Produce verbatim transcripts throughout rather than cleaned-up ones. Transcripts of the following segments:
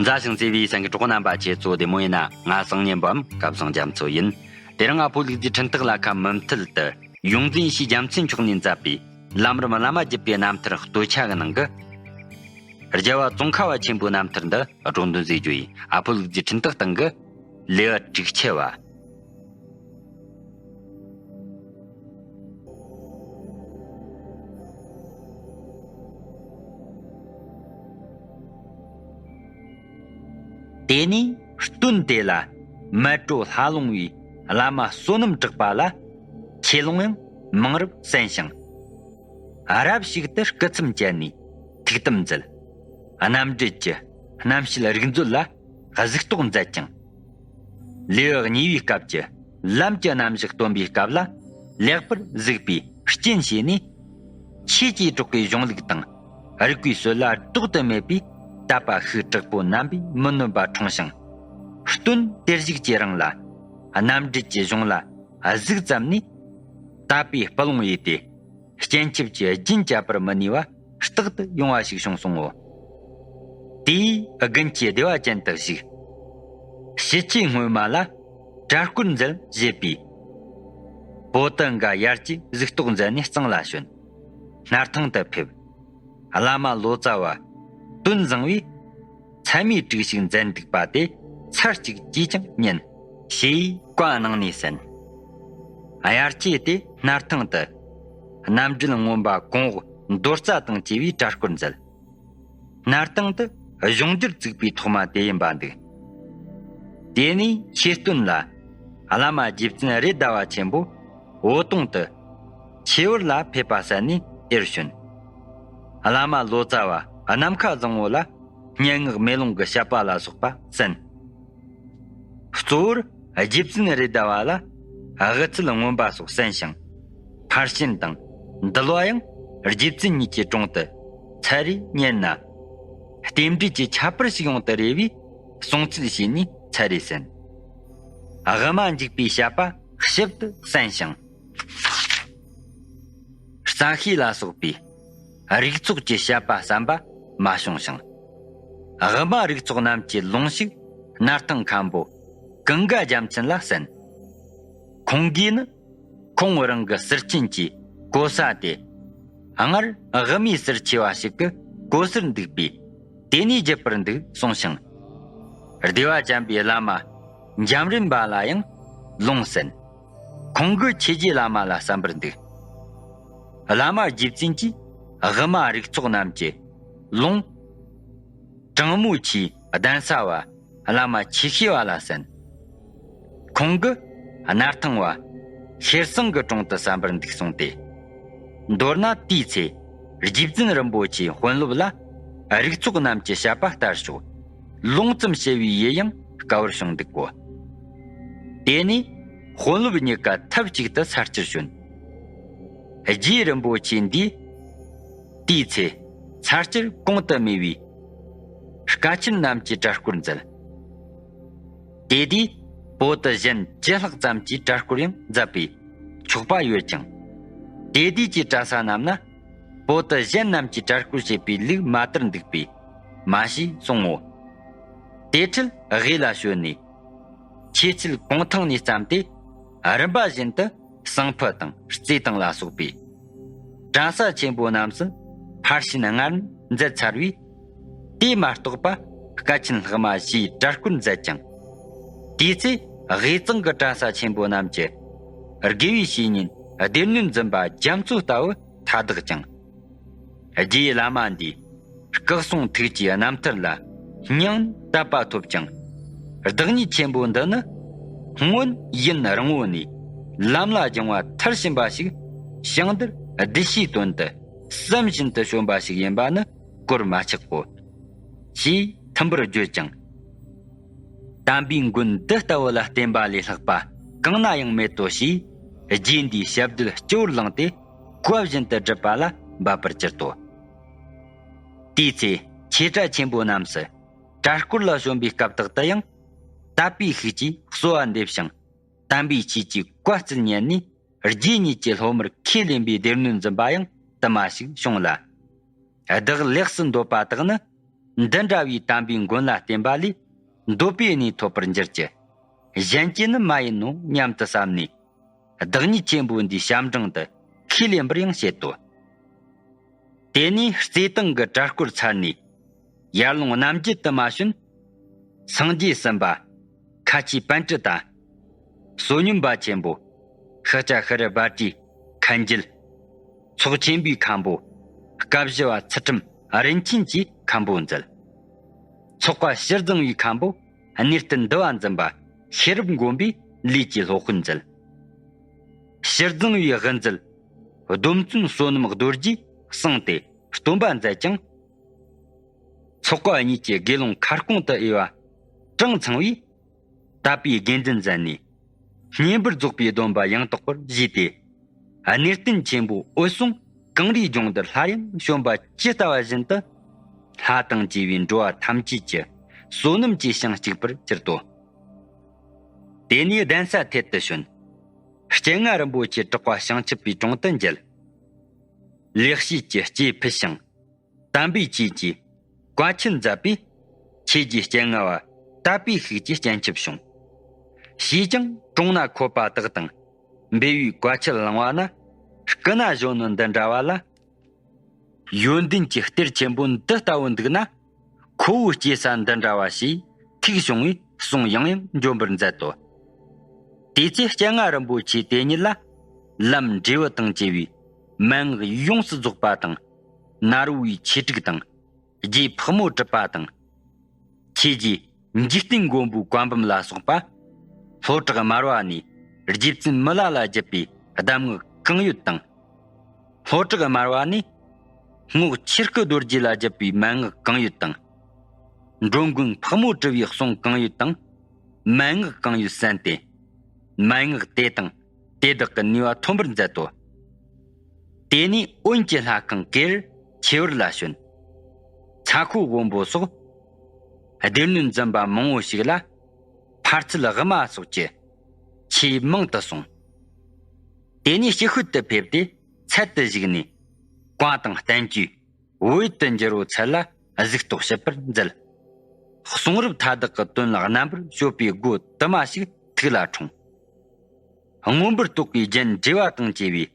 མཛའ་ཞིང་བརྩེ་བའི་སེམས་ཀྱི་གྲོགས་རྣམ་པ། ཁྱེད་ཚོ་བདེ་མོ་ཡིན་ན། ང་གསང་སྙིང་འབུམ་སྐལ་བཟང་རྒྱ་མཚོ་ཡིན། དེ་རིང་ཨ་ཕོ་ལུག་རྫིའི་འཕྲིན་སྟེགས་ལ་ཁ་མུ་མཐུད་དུ་ཡོངས་འཛིན་ཡེ་ཤེས་རྒྱལ་མཚན་མཆོག་ནས་མཛད་པའི་ལམ་རིམ་བླ་མ་བརྒྱུད་པའི་རྣམ་ཐར་སྟོད་ཆ་གི་ནང་གི་རྒྱལ་བ་ཙོང་ཁ་བ་ཆེན་པོའི་རྣམ་ཐར་འདི་སྒྲོག་འདོན་མཛད་རྒྱུ་ཡིན། ཨ་ཕོ་ལུག་རྫིའི་འཕྲིན་སྟེགས་སྟེང་གི་ལེའུ་དྲུག་ཅུ་བ། དེ་ནས་སྟོན་དེ་ལ་མལ་གྲོ་ལྷ་ལུང་བའི་བླ་མ་བསོད་ནམས་གྲགས་པ་ལ་ཆོས་ལུང་ཡང་མང་རབ་གསན་ཞིང་། རབ་ཞིག་ཏུ་སྐུ་མཚམས་བཅད་ནས་ཐུགས་དམ་མཛད། རྣམ་འགྲེལ་གྱི་རྣམ་བཤད་རིག་མཛོད་ལ་གཟིགས་རྟོག་མཛད་ཅིང་། ལེའུ་གཉིས་པའི་སྐབས་ཀྱི་ལམ་གྱི་རྣམ་གཞག་སྟོན་པའི་སྐབས་ལ་ལེགས་པར་གཟིགས་པའི་རྐྱེན་བྱས་ནས། ཆོས་ཀྱི་གྲོགས་ཀྱི་གཞུང་ལུགས་དང་རིག་པའི་སྲོལ་ལ་ལྡོག་ཏུ་མེད་པའི་དད་པ་ཤུགས་དྲག་པོ་རྣམ་པའི་མི་ནོན་པ་འཁྲུངས་ཤིང་། སྟོན་དེར་བཞུགས་ཀྱི་རིང་ལ་རྣམ་འགྲེལ་གྱི་གཞུང་ལ་གཟིགས་ཙམ་ནས་དད་པའི་སྤུ་ལོང་ཡོད་དེ། སྤྱན་ཆབ་ཀྱིས་རྒྱུན་བཅད་པར་མི་ནུས་པ་རྟག་ཏུ་ཡོང་བ་ཞིག་བྱུང་སོང་ངོ་། དེས་དགུན་གྱི་བདེ་བ་ཅན་དུ་བཞུགས། ཕྱི་ཆོས་སྔོན་མ་ལ་གྲྭ་སྐོར་མཛད་ཞེས་པས། པོ་ཏི་འགའ་ཡར་གྱི་གཟིགས་རྟོག་མཛད་ནས་གཙང་ལ་བྱོན། སྣར་ཐང་དུ་ཕེབས། བླ་མ་ལོ་ཙཱ་བ་དོན་བཟང་བས། ཚད་མའི་དྲུག་ཞིག་མཛད་འདུག་པ་དེ་ཚར་གཅིག་ཅིས་ཀྱང་ཉན། ཞེས་བཀའ་གནང་ནས་གསན། དབྱར་སྐྱེས་དེ་སྣར་ཐང་དུ་རྣམ་འགྲེལ་མངོན་པ་གོང་འོག་མདོ་རྩ་དང་བཅས་པའི་གྲྭ་སྐོར་མཛད། སྣར་ཐང་དུ་གཞུང་འགྱུར་བཙུགས་པའི་ཐོག་མ་དེ་ཡིན་པ་འདུག་དེ་ནས་ཆོས་སྟོན་ལ་བླ་མ་རྗེ་བཙུན་རེད་མདའ་བ་ཆེན་པོ་འོད་སྟོང་དུ་ཆོས་བར་ལ་ཕེབས་པ་གསན་ནས་དེར་བྱོན། བླ་མ་ལོ་ཙཱ་བ་ནམ་མཁའ་བཟང་བོ་ལ་སྙན་ངག་མེ་ལོང་གི་བཤད་པ་ལ་སོགས་པ་གསན། གཙོ་བོར་རྗེ་བཙུན་རེད་མདའ་བ་ལ་དབུ་ཚད་མངོན་པ་སོགས་གསན་ཞིང་། ཕར་ཕྱིན་དང་འདུལ་བ་ཡང་རྗེ་བཙུན་ཉིད་ཀྱི་དྲུང་དུ་ཚར་རེ་ཉན་ན། རྟེན་འབྲེལ་གྱི་ཁྱད་པར་ཞིག་ཡོང་དུ་རེ་བའི་གསུང་ཚུལ་བྱས་ནས་ཚར་རེ་གསན། དབུ་མ་འཇུག་པའི་བཤད་པ་ཞིབ་ཏུ་གསན་ཞིང་། རྩ་ཤེས་ལ་སོགས་པའི་རིགས་ཚོགས་ཀྱི་བཤད་པ་བསམ་པ་མ་བྱུང་ཞིང་། དབུ་མ་རིགས་ཚོགས་རྣམས་ཀྱི་ལུང་ཞིག་སྣར་ཐང་མཁན་པོ་ཀུན་དགའ་རྒྱལ་མཚན་ལ་གསན། ཁོང་གིས་ནི་ཁོང་རང་གི་ཟུར་ཆེན་གྱི་གོ་ས་དེ་སྔར་དབུ་མའི་ཟུར་ཆེ་བ་ཞིག་གི་གོ་སར་འདུག་པས། དེ་ནས་བརྒྱུད་པར་འདུག་གསུངས་ཤིང་། བདེ་བ་ཅན་པའི་བླ་མ་འཇམ་རིན་པ་ལ་ཡང་ལུང་གསན། ཁོང་གིས་ཆོས་རྗེ་བླ་མ་ལ་གསན་པར་འདུག་བླ་མ་རྗེ་བཙུན་གྱིས་དབུ་མ་རིགས་ཚོགས་རྣམས་ཀྱི་ལུང་དྲང་མོ་ཆེའི་གདན་ས་བ་བླ་མ་ཆོས་ཤེས་པ་ལ་གསན། ཁོང་གིས་སྣར་ཐང་བ་ཤེར་སང་གི་དྲུང་དུ་གསན་པར་འདུག་གསུངས་ཏེ། མདོར་ན་དེའི་ཚེ་རྗེ་བཙུན་རིན་པོ་ཆེའི་དཔོན་སློབ་ལ་རིགས་ཚོགས་རྣམས་ཀྱི་བཤད་པ་ལྟར་ཤོག་ལུང་ཙམ་བཤད་པའི་ཡུལ་ཡང་དཀའ་བར་བྱུང་འདུག་གོ། དེ་ནས་དཔོན་སློབ་གཉིས་ཀ་ཐབས་ཅིག་ཏུ་ས་སྐྱར་བྱོན། རྗེ་རིན་པོ་ཆེ་འདིས་དེའི་ཚེ་ས་སྐྱར་གོང་དུ་སྨྲས་པའི་སྐལ་ཆེན་རྣམས་ཀྱི་གྲྭ་སྐོར་མཛད། དེ་དུས་པོ་ཏི་གཞན་བཅུ་ལྷག་ཙམ་གྱིས་གྲྭ་སྐོར་ཡང་མཛད་པའི་ཆོག་པ་ཡོད་ཀྱང་། དེ་དུས་ཀྱི་གྲྭ་ས་རྣམས་ན་པོ་ཏི་གཞན་རྣམས་ཀྱིས་གྲྭ་སྐོར་བྱེད་པའི་ལུགས་མ་དར་འདུག་པས་མ་ཞེས་གསུང་ངོ་། དེ་འཕྲལ་དབུས་ལ་བྱོན་ནས་ཆོས་ཚུལ་གུང་ཐང་ནས་བརྩམས་ཏེ། རིམ་པ་བཞིན་དུ་གསང་ཕུ་དང་རྩེ་ཐང་ལ་སོགས་པའི་གྲྭ་ས་ཆེན་པོ་རྣམས་སུ་ཕར་ཕྱིན་སྔར་མཛད་ཚར་བས། དེ་མ་གཏོགས་པ་སྐལ་ཆེན་ལྷག་མ་ཞེས་གྲྭ་སྐོར་མཛད་ཅིང་། དེའི་ཚེ་དབུས་གཙང་གི་གྲྭ་ས་ཆེན་པོ་རྣམས་ཀྱི་དགེ་བའི་བཤེས་གཉེན་སྡེ་སྣོད་འཛིན་པ་རྒྱ་མཚོ་ལྟ་བུ་མཐའ་དག་ཅིང་། རྗེ་བླ་མ་འདིའི་སྐུ་གསུང་ཐུགས་ཀྱི་རྣམ་ཐར་ལ་སྙིང་དད་པ་ཐོབ་ཅིང་། བདག་ཉིད་ཆེན་པོ་འདི་ནི་སྔོན་ཡུན་རིང་བོ་ནས་ལམ་ལ་སྦྱངས་པ་མཐར་ཕྱིན་པ་ཞིག་ཞིང་འདིར་བདེ་གཤེགས་དོན་དུ་བསམ་བཞིན་དུ་བྱོན་པ་ཞིག་ཡིན་པ་ནི་གོར་མ་ཆག་གོ། ཞེས་མཐུན་པར་བརྗོད་ཅིང་། དམ་པའི་མགོན་འདི་ལྟ་བུ་ལ་བརྟེན་པ་ལས་ལྷག་པ་གང་ན་ཡང་མེད་དོ་ཞེས་རྗེ་འདིའི་ཞབས་རྡུལ་སྤྱི་བོར་བླངས་ཏེ་བཀའ་བཞིན་དུ་སྒྲུབ་པ་ལ་འབད་པར་གྱུར་ཏོ། དེའི་ཚེ་ཆོས་གྲྭ་ཆེན་པོ་རྣམས་སུ་གྲྭ་སྐོར་ལ་བྱོན་པའི་སྐབས་དག་ཏུ་ཡང་དད་པའི་ཤུགས་ཀྱིས་གསོལ་བ་འདེབས་ཤིང་། དམ་པའི་ཆོས་ཀྱི་བཀའ་སྩལ་ཉན་ནས་རྗེ་ཉིད་ཀྱི་སློབ་མར་ཁས་ལེན་པའི་སྡེ་སྣོད་འཛིན་པ་ཡང་དུ་མ་ཞིག་བྱུང་ལ། བདག་ལེགས་སུ་འདོད་པ་དག་ནི་ འདི་འདྲ་བའི་དམ་པའི་མགོན་ལ་བརྟེན་པ་ལས་འདོད་པའི་གནས་ཐོབ་པར་འགྱུར་གྱི། གཞན་གྱིས་ནི་མ་ཡིན་ནོ་སྙམ་དུ་བསམ་ནས། བདག་ཉིད་ཆེན་པོ་འདིའི་ཞབས་འབྲིང་དུ་ཁས་ལེན་པར་ཡང་བྱེད་དོ། དེ་ནས་རྩེ་ཐང་གི་གྲྭ་སྐོར་ཚར་ནས། ཡར་ལུང་རྣམ་རྒྱལ་དུ་མ་བྱོན། སངས་རྒྱས་གསུམ་པ། ཁ་ཆེའི་པཎྜི་ཏ། བསོད་སྙོམས་པ་ཆེན་པོ། ཤཱཀྱ་ཤྲཱི་བྷ་ཏྲིའི་མཁན་རྒྱུད། ཚོགས་ཆེན་པོའི་མཁན་པོ། བཀའ་བཞི་པ་ཚུལ་ཁྲིམས་རིན་ཆེན་གྱི་མཁན་པོ་མཛད། ཚོགས་པ་ཕྱིར་བརྫངས་པའི་མཁན་པོ། གནས་བརྟན་འདུལ་བ་འཛིན་པ་ཤེས་རབ་མགོན་པོའི་ལས་ཀྱི་སློབ་དཔོན་མཛད། ཕྱིར་བརྫངས་པའི་དབུ་མཛད། སྡོམ་བརྩོན་བསོད་ནམས་རྡོ་རྗེས་གསུངས་ཏེ་སྟོན་པ་མཛད་ཅིང་། ཚོགས་པ་གཉིས་ཀྱི་དགེ་སློང་ཁ་སྐོང་དུ་འོས་པ་གྲངས་ཚང་བས། དད་པའི་དགེ་འདུན་མཛད་ནས། བསྙེན་པར་རྫོགས་པའི་སྡོམ་པ་ཡང་དག་པར་བཞེས་ཏེ། གནས་བརྟན་ཆེན་པོ་འོད་སྲུང་གངས་རིའི་ལྗོངས་འདིར་སླར་ཡང་བྱོན་པ་ཇི་ལྟ་བ་བཞིན་དུ། ལྷ་དང་བཅས་པའི་འགྲོ་བ་ཐམས་ཅད་ཀྱི་བསོད་ནམས་ཀྱི་ཞིང་གཅིག་པར་གྱུར་ཏོ། དེ་ནས་གདན་ས་ཐད་དུ་བྱོན། སྤྱན་སྔ་རིན་པོ་ཆེ་གྲགས་པ་བྱང་ཆུབ་པའི་དྲུང་དུ་མཇལ། ལེགས་བཤད་ཀྱི་སྐྱེས་ཕུལ་ཞིང་། དམ་པའི་ཆོས་ཀྱི་བཀའ་ཆོས་མཛད་པས། ཆོས་ཀྱི་སྤྱན་སྔ་བ་དད་པའི་ཤུགས་ཀྱིས་སྤྱན་ཆབ་བྱུང་། ཞེས་ཀྱང་གྲོང་ན་འཁོད་པ་དག་དང་འབུལ་བའི་བཀའ་ཆད་བླངས་པ་ན། སྐུ་ན་གཞོན་ནུ་འདི་འདྲ་བ་ལ། ཡོན་ཏན་གྱི་གཏེར་ཆེན་པོ་འདི་ལྟ་བུ་འདུག་ན། ཁོ་བོའི་སྐྱེས་ས་འདི་འདྲ་བ་ཞེས་ཐུགས་བྱུང་བས་གསུང་ཡང་ཡང་འབྱོན་པར་མཛད་དོ། དེ་ཚེ་སྤྱན་སྔ་རིན་པོ་ཆེ་དེ་ཉིད་ལ། ལམ་འབྲས་བུ་དང་བཅས་པའི་མན་ངག་ཡོངས་སུ་རྫོགས་པ་དང་། ནཱ་རོ་བའི་ཆོས་དྲུག་དང་། རྗེ་ཕག་མོ་གྲུ་པ་དང་། ཆོས་རྗེ་འཇིག་རྟེན་མགོན་པོའི་བཀའ་འབུམ་ལ་སོགས་པ། ལྷོ་བྲག་མར་པ་ནས་རྗེ་བཙུན་མི་ལ་ལ་བརྒྱུད་པའི་གདམས་ངག་གང་ཡོད་དང་། ལྷོ་བྲག་མར་པ་ནས་རྔོག་ཆོས་སྐུ་རྡོ་རྗེ་ལ་བརྒྱུད་པའི་མན་ངག་གང་ཡོད་དང་། འགྲོ་མགོན་ཕག་མོ་གྲུ་པའི་གསུང་གང་ཡོད་དང་། མན་ངག་གང་ཡོད་གསན་ཏེ། མན་ངག་དེ་དང་དེ་དག་གི་ནུས་པ་ཐོན་པར་མཛད་དོ། དེ་ནས་འོན་གྱི་ལྷ་ཁང་གེར་ཆེ་བར་ལ་བྱོན། ཚ་ཁོ་དབོན་པོ་སོགས་སྡེ་སྣོད་འཛིན་པ་མང་བོ་ཞིག་ལ་ཕར་ཚུར་དབུ་མ་སོགས་ཀྱི་ཆོས་མང་དུ་གསུངས། དེ་ནས་ཞི་ཤོད་དུ་ཕེབས་ཏེ་ཚལ་དུ་བཞུགས་ནས་བཀའ་དང་བསྟན་བཅོས་བོད་དུ་འགྱུར་བའི་ཚུལ་ལ་གཟིགས་རྟོག་ཞིབ་པར་མཛད། གསུང་རབ་མཐའ་དག་གི་དོན་རྣམ་པར་དཔྱོད་པའི་སྒོ་དུ་མ་ཞིག་ཐུགས་ལ་འཁྲུངས། མངོན་པར་རྟོགས་པའི་རྒྱན་འགྲེལ་པ་དང་བཅས་པའི་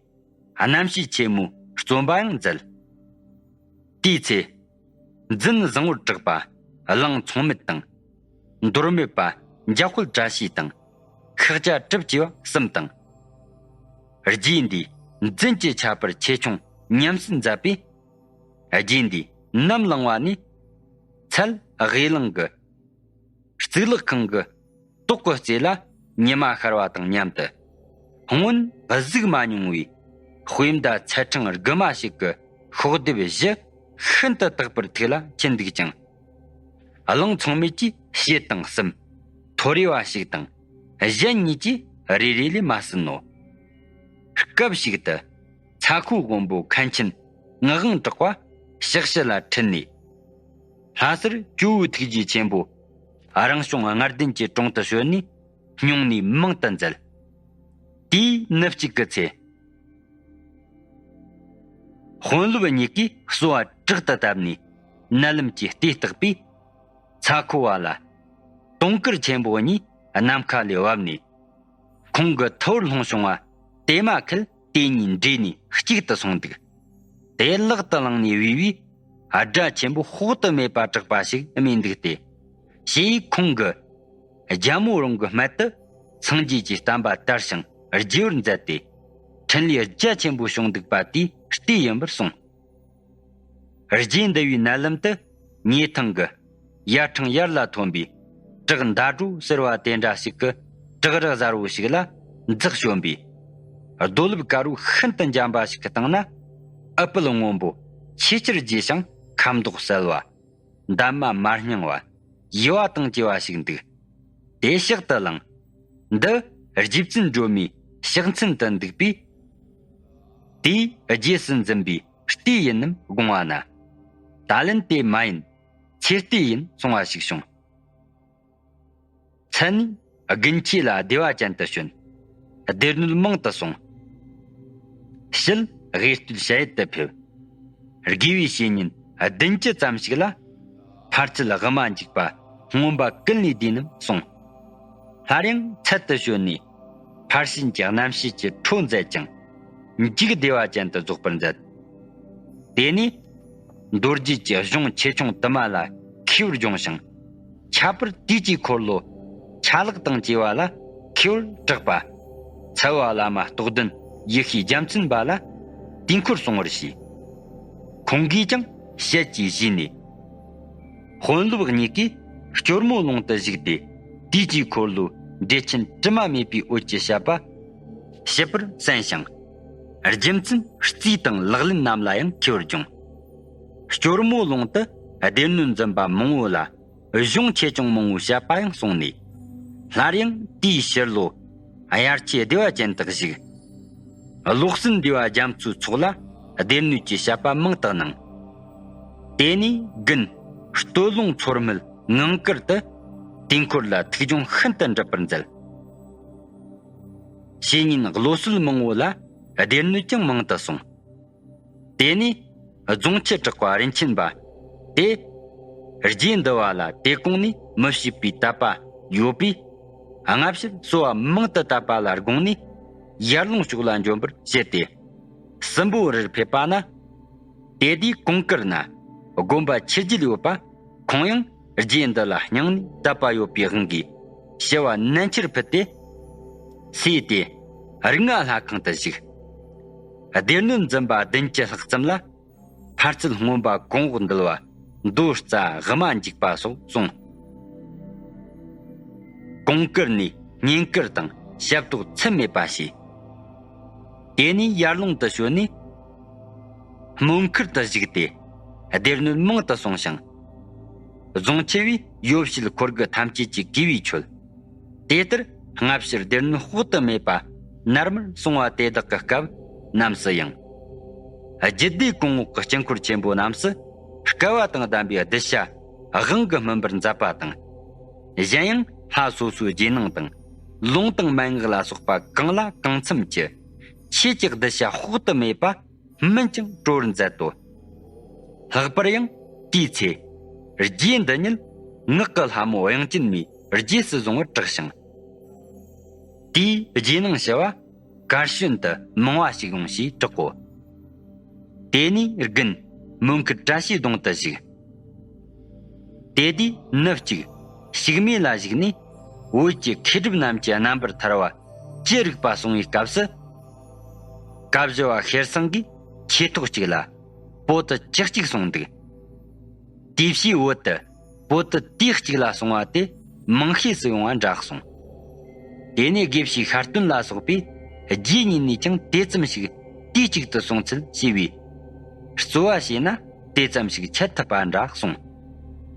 རྣམ་བཤད་ཆེན་མོའི་རྩོམ་པ་ཡང་མཛད། དེའི་ཚེ། འཛིན་བཟང་པོར་གྲགས་པ་གླང་མཚུངས་མེད་དང་། མདོར་མེད་པ་འཇམ་དཔལ་བཀྲ་ཤིས་དང་། ཤཱཀྱ་གྲུབ་ཅེས་པ་གསུམ་དང་། རྗེ་འདིས་འཛིན་གྱི་ཁྱད་པར་ཆེ་ཆུང་ཉམས་སུ་མཛད་པས། རྗེ་འདིས་ནམ་ལངས་པ་ནས། ཚལ་དབུས་གླིང་གི་གཙུག་ལག་ཁང་གི་ཏོག་གི་རྩེ་ལ་ཉི་མ་ཤར་བ་དང་མཉམ་དུ། སྔོན་གཟིགས་མ་མྱོང་བའི་དཔེ་མདའ་ཚད་ཕྲེང་དགུ་མ་ཞིག་གི་ཤོག་ལྡེབ་བཞི་ཤིན་ཏུ་དག་པར་ཐུགས་ལ་འཁྱིལ་འདུག་ཅིང་། གླང་མཚུངས་མེད་ཀྱིས་ཕྱེད་དང་གསུམ། ཐོ་རེ་བ་ཞིག་དང་གཞན་གཉིས་ཀྱིས་རེ་རེ་ལས་མ་ཟིན་ནོ། སྐབས་ཤིག་ཏུ་ཚ་ཁོ་དབོན་པོ་མཁན་ཆེན་ངག་དབང་གྲགས་པ་ཕྱག་ཕྱི་ལ་ཁྲིད་ནས། ལྷ་སར་ཇོ་བོའི་ཐུགས་རྗེ་ཆེན་པོ་རང་བྱུང་ལྔ་ལྡན་གྱི་དྲུང་དུ་བྱོན་ནས་སྙུང་གནས་མང་དུ་མཛད། དེའི་ནུབ་གཅིག་གི་ཚེ། དཔོན་སློབ་གཉིས་ཀས་གསོལ་བ་དྲག་ཏུ་བཏབ་ནས་མནལ་ལམ་གྱི་ལྟས་བརྟགས་པས། ཚ་ཁོ་བ་ལ་དུང་དཀར་ཆེན་པོ་གཉིས་ནམ་མཁའ་ལས་བབས་ནས། ཁོང་གི་ཐུ་བོར་ལྷུང་བྱུང་བ་དེ་མ་ཁུལ་དེ་གཉིས་འདྲེས་ནས་གཅིག་ཏུ་སོང་འདུག། དེ་ལག་ཏུ་བླངས་ནས་བུས་པས་སྒྲ་ཆེན་པོ་དཔག་ཏུ་མེད་པ་གྲགས་པ་ཞིག་རྨིས་འདུག་སྟེ། ཞེས་ཁོང་གི་རྒྱལ་མོ་རང་གི་སྨད་དུ་སངས་རྒྱས་ཀྱི་བསྟན་པ་དར་ཞིང་རྒྱས་པར་མཛད་དེ། འཕྲིན་ལས་རྒྱ་ཆེན་པོ་བྱུང་འདུག་པ་དེའི་ལྟས་ཡིན་པར་གསུངས། རྗེ་འདི་བའི་མནལ་ལམ་དུ་ཉེ་ཐང་གི་ཡར་ཕྲེང་ཡར་ལ་ཐོན་པའི་བྲག་མདའ་སྒྲོ་ཟེར་བ་དེ་འདྲ་ཞིག་གི་བྲག་རི་གཟར་བོ་ཞིག་ལ་འཛེགས་བྱོན་པས། རྡོ་ལེབ་དཀར་བོ་ཤིན་ཏུ་འཇམ་པ་ཞིག་གི་སྟེང་ན་ཨུཏྤལ་སྔོན་པོ་ཆེས་ཆེར་རྒྱས་ཤིང་ཁ་མདོག་གསལ་བ། འདབ་མ་མ་རྙིང་བ། ཡུ་བ་དང་བཅས་པ་ཞིག་འདུག། དེ་ཕྱག་ཏུ་བླངས། འདི་རྗེ་བཙུན་སྒྲོལ་མའི་ཕྱག་མཚན་དུ་འདུག་པས། དེའི་རྗེས་སུ་འཛིན་པའི་ལྟས་ཡིན་ནམ་དགོངས་པ་ན། ད་ལན་དེ་མ་ཡིན། ཚེ་ལྟས་ཡིན་གསུང་བ་ཞིག་བྱུང་། མཚན་ནི་དགུན་ཆོས་ལ་བདེ་བ་ཅན་དུ་བྱོན། སྡེ་སྣོད་མང་དུ་སོང་། ཕྱིར་དབུས་སྟོད་ཞལ་ཡུལ་དུ་ཕེབས། དགེ་བའི་བཤེས་གཉེན་བདུན་ཅུ་ཙམ་ཞིག་ལ། ཕར་ཚུར་དབུ་མ་འཇུག་པ་མངོན་པ་ཀུན་ལས་བསྡུས་རྣམས་གསུངས། སླར་ཡང་ཚད་དུ་བྱོན་ནས་ཕར་ཕྱིན་གྱི་རྣམ་ཤེས་ཀྱི་འཕྲོ་མཛད་ཅིང་། འཇུག་བདེ་བ་ཅན་དུ་རྫོགས་པར་མཛད། དེ་ནས་མདོ་རྒྱུད་ཀྱི་གཞུང་ཆེ་ཆུང་དུ་མ་ལ་མཁས་པོར་སྦྱོང་ཞིང་། ཁྱད་པར་དུས་ཀྱི་འཁོར་ལོ་ཆ་ལག་དང་བཅས་པ་ལ་མཁས་པོར་གྲགས་པ། ཚལ་བ་བླ་མ་རྟོགས་ལྡན་ཡེ་ཤེས་རྒྱལ་མཚན་པ་ལ་དུས་འཁོར་གསུང་བར་བྱས། ཁོང་གིས་ཀྱང་ཞལ་གྱིས་བཞེས་ནས། དཔོན་སློབ་གཉིས་ཀས་སྐྱོར་མོ་ཀློང་དུ་བཞུགས་ཏེ། དུས་ཀྱི་འཁོར་ལོའི་འགྲེལ་ཆེན་དྲི་མ་མེད་པའི་འོད་ཀྱི་བཤད་པ་ཞིབ་པར་གསན་ཞིང་། རྒྱུ་མཚན་རྩིས་དང་ལག་ལེན་རྣམས་ལ་ཡང་མཁས་པར་སྦྱོང་། སྐྱོར་མོ་ཀློང་དུ་སྡེ་སྣོད་འཛིན་པ་མང་བོ་ལ་གཞུང་ཆེ་ཆུང་མང་བོའི་བཤད་པ་ཡང་གསུངས་ནས། སླར་ཡང་དེའི་ཕྱི་ལོ་དབྱར་ཆོས་བདེ་བ་ཅན་དུ་བཞུགས། ཀློག་སྲོལ་འདུས་པ་རྒྱ་མཚོའི་ཚོགས་ལ་སྡེ་སྣོད་ཀྱི་བཤད་པ་མང་དུ་གནང་། དེ་ནས་དགུན་སྟོད་ལུང་མཚོ་སྨད་ངང་དཀར་དུ་དུས་འཁོར་ལ་ཐུགས་སྦྱོང་ཤིན་ཏུ་འགྲུབ་པར་མཛད། བཤེས་གཉེན་བློ་གསལ་མང་བོ་ལ་སྡེ་སྣོད་ཀྱང་མང་དུ་གསུངས། དེ་ནས་རྫོང་ཁྱི་གྲགས་པ་རིན་ཆེན་པ་དེ། རྗེ་འདི་བ་ལ་དེ་གོང་ནས་མི་བྱེད་པའི་དད་པ་ཡོད་པས། སྔ་ཕྱིར་གསོལ་བ་མང་དུ་བཏབ་པ་ལ་དགོངས་ནས་ཡར་ལུང་ཕྱོགས་ལ་འབྱོན་པར་བྱེད་དེ། སྲིན་པོ་རིར་ཕེབས་པ་ན། དེ་དུས་གོང་དཀར་ན་དགོན་པ་ཆུ་རྒྱུད་ཡོད་པ་ཁོང་ཡང་རྗེ་འདི་ལ་སྙིང་ནས་དད་པ་ཡོད་པའི་དབང་གིས་ཞི་བ་ནན་ཆེར་ཕུལ་ཏེ། སོས་ཏེ་རིགས་ལྔ་ལྷ་ཁང་དུ་བཞུགས། སྡེ་སྣོད་འཛིན་པ་བདུན་ཅུ་ལྷག་ཙམ་ལ་ཕར་ཚུར་མངོན་པ་གོང་འོག་འདུལ་བ། མདོ་རྩ་དབུ་མ་འཇུག་པ་སོགས་གསུངས། གོང་དཀར་ནས་བསྙེན་བཀུར་དང་ཞབས་ཏོག་ཚད་མེད་པ་བྱས། དེ་ནས་ཡར་ཀླུང་དུ་བྱོན་ནས་སྨོན་ཁུར་དུ་བཞུགས་ཏེ་སྡེ་སྣོད་མང་དུ་གསུངས་ཤིང་། རྫོང་ཆེ་བའི་ཡོ་བྱད་འཁོར་དགུ་ཐམས་ཅད་ཀྱི་དགེ་བའི་ཆོས། དེ་ལྟར་སྔ་ཕྱིར་སྡེ་སྣོད་དཔག་ཏུ་མེད་པ་ནར་མར་གསུངས་པ་དེ་དག་གི་སྐབས་རྣམས་སུ་ཡང་། རྒྱུད་སྡེ་གོང་འོག་གི་དཀྱིལ་འཁོར་ཆེན་པོ་རྣམས་སུ་སྐལ་བ་དང་ལྡན་པའི་གདུལ་བྱ་དབང་གིས་སྨིན་པར་མཛད་པ་དང་། གཞན་ཡང་ལྷ་སོ་སོའི་རྗེས་གནང་དང་ལུང་དང་མན་ངག་ལ་སོགས་པ་གང་ལ་གང་འཚམ་གྱི་ཆོས་ཀྱི་གདུལ་བྱ་དཔག་ཏུ་མེད་པ་སྨིན་ཅིང་སྤྲོ་བར་མཛད་དོ། ལྷག་པར་ཡང་དེའི་ཚེ་རྗེ་འདི་ཉིད་ངག་གི་ལྷ་མོ་དབྱངས་ཅན་མའི་རྗེས་སུ་བཟུང་བར་གྲགས་ཤིང་། དེའི་རྗེས་གནང་ཞུ་བ་གར་བྱོན་དུ་མང་བ་ཞིག་ཡོང་ཞེས་གྲག་གོ། དེ་ནས་དགུན་མོན་ཁུལ་བཀྲ་ཤིས་སྡོང་དུ་བཞུགས། དེ་དུས་ནུབ་གཅིག་ཞིག་མེ་ལ་བཞུགས་ནས་བོད་ཀྱི་མཁས་གྲུབ་རྣམས་ཀྱི་རྣམ་པར་ཐར་བ་ཅི་རིགས་པ་གསུང་བའི་སྐབས་སུ། བཀའ་བཞི་བ་ཤེར་སེང་གིས་ཆོས་ཐོག་གཅིག་ལ་པོ་ཏི་བཅུ་གཅིག་གསུངས་འདུག། དེའི་ཕྱིའི་བོད་དུ་པོ་ཏི་དུས་གཅིག་ལ་གསུང་བ་དེ་མང་ཤས་སུ་ཡོང་བ་འདྲ་གསུངས། དེ་ནས་དགེ་བཤེས་ཤར་སྟོན་ལ་སོགས་པས་རྗེ་ཉིད་ནས་ཀྱང་དེ་ཙམ་ཞིག་དུས་གཅིག་ཏུ་གསུང་ཚུལ་ཞེས་པས། རྩོལ་བ་བྱས་ན་དེ་ཙམ་ཞིག་འཆད་ཐུབ་པ་འདྲ་གསུངས།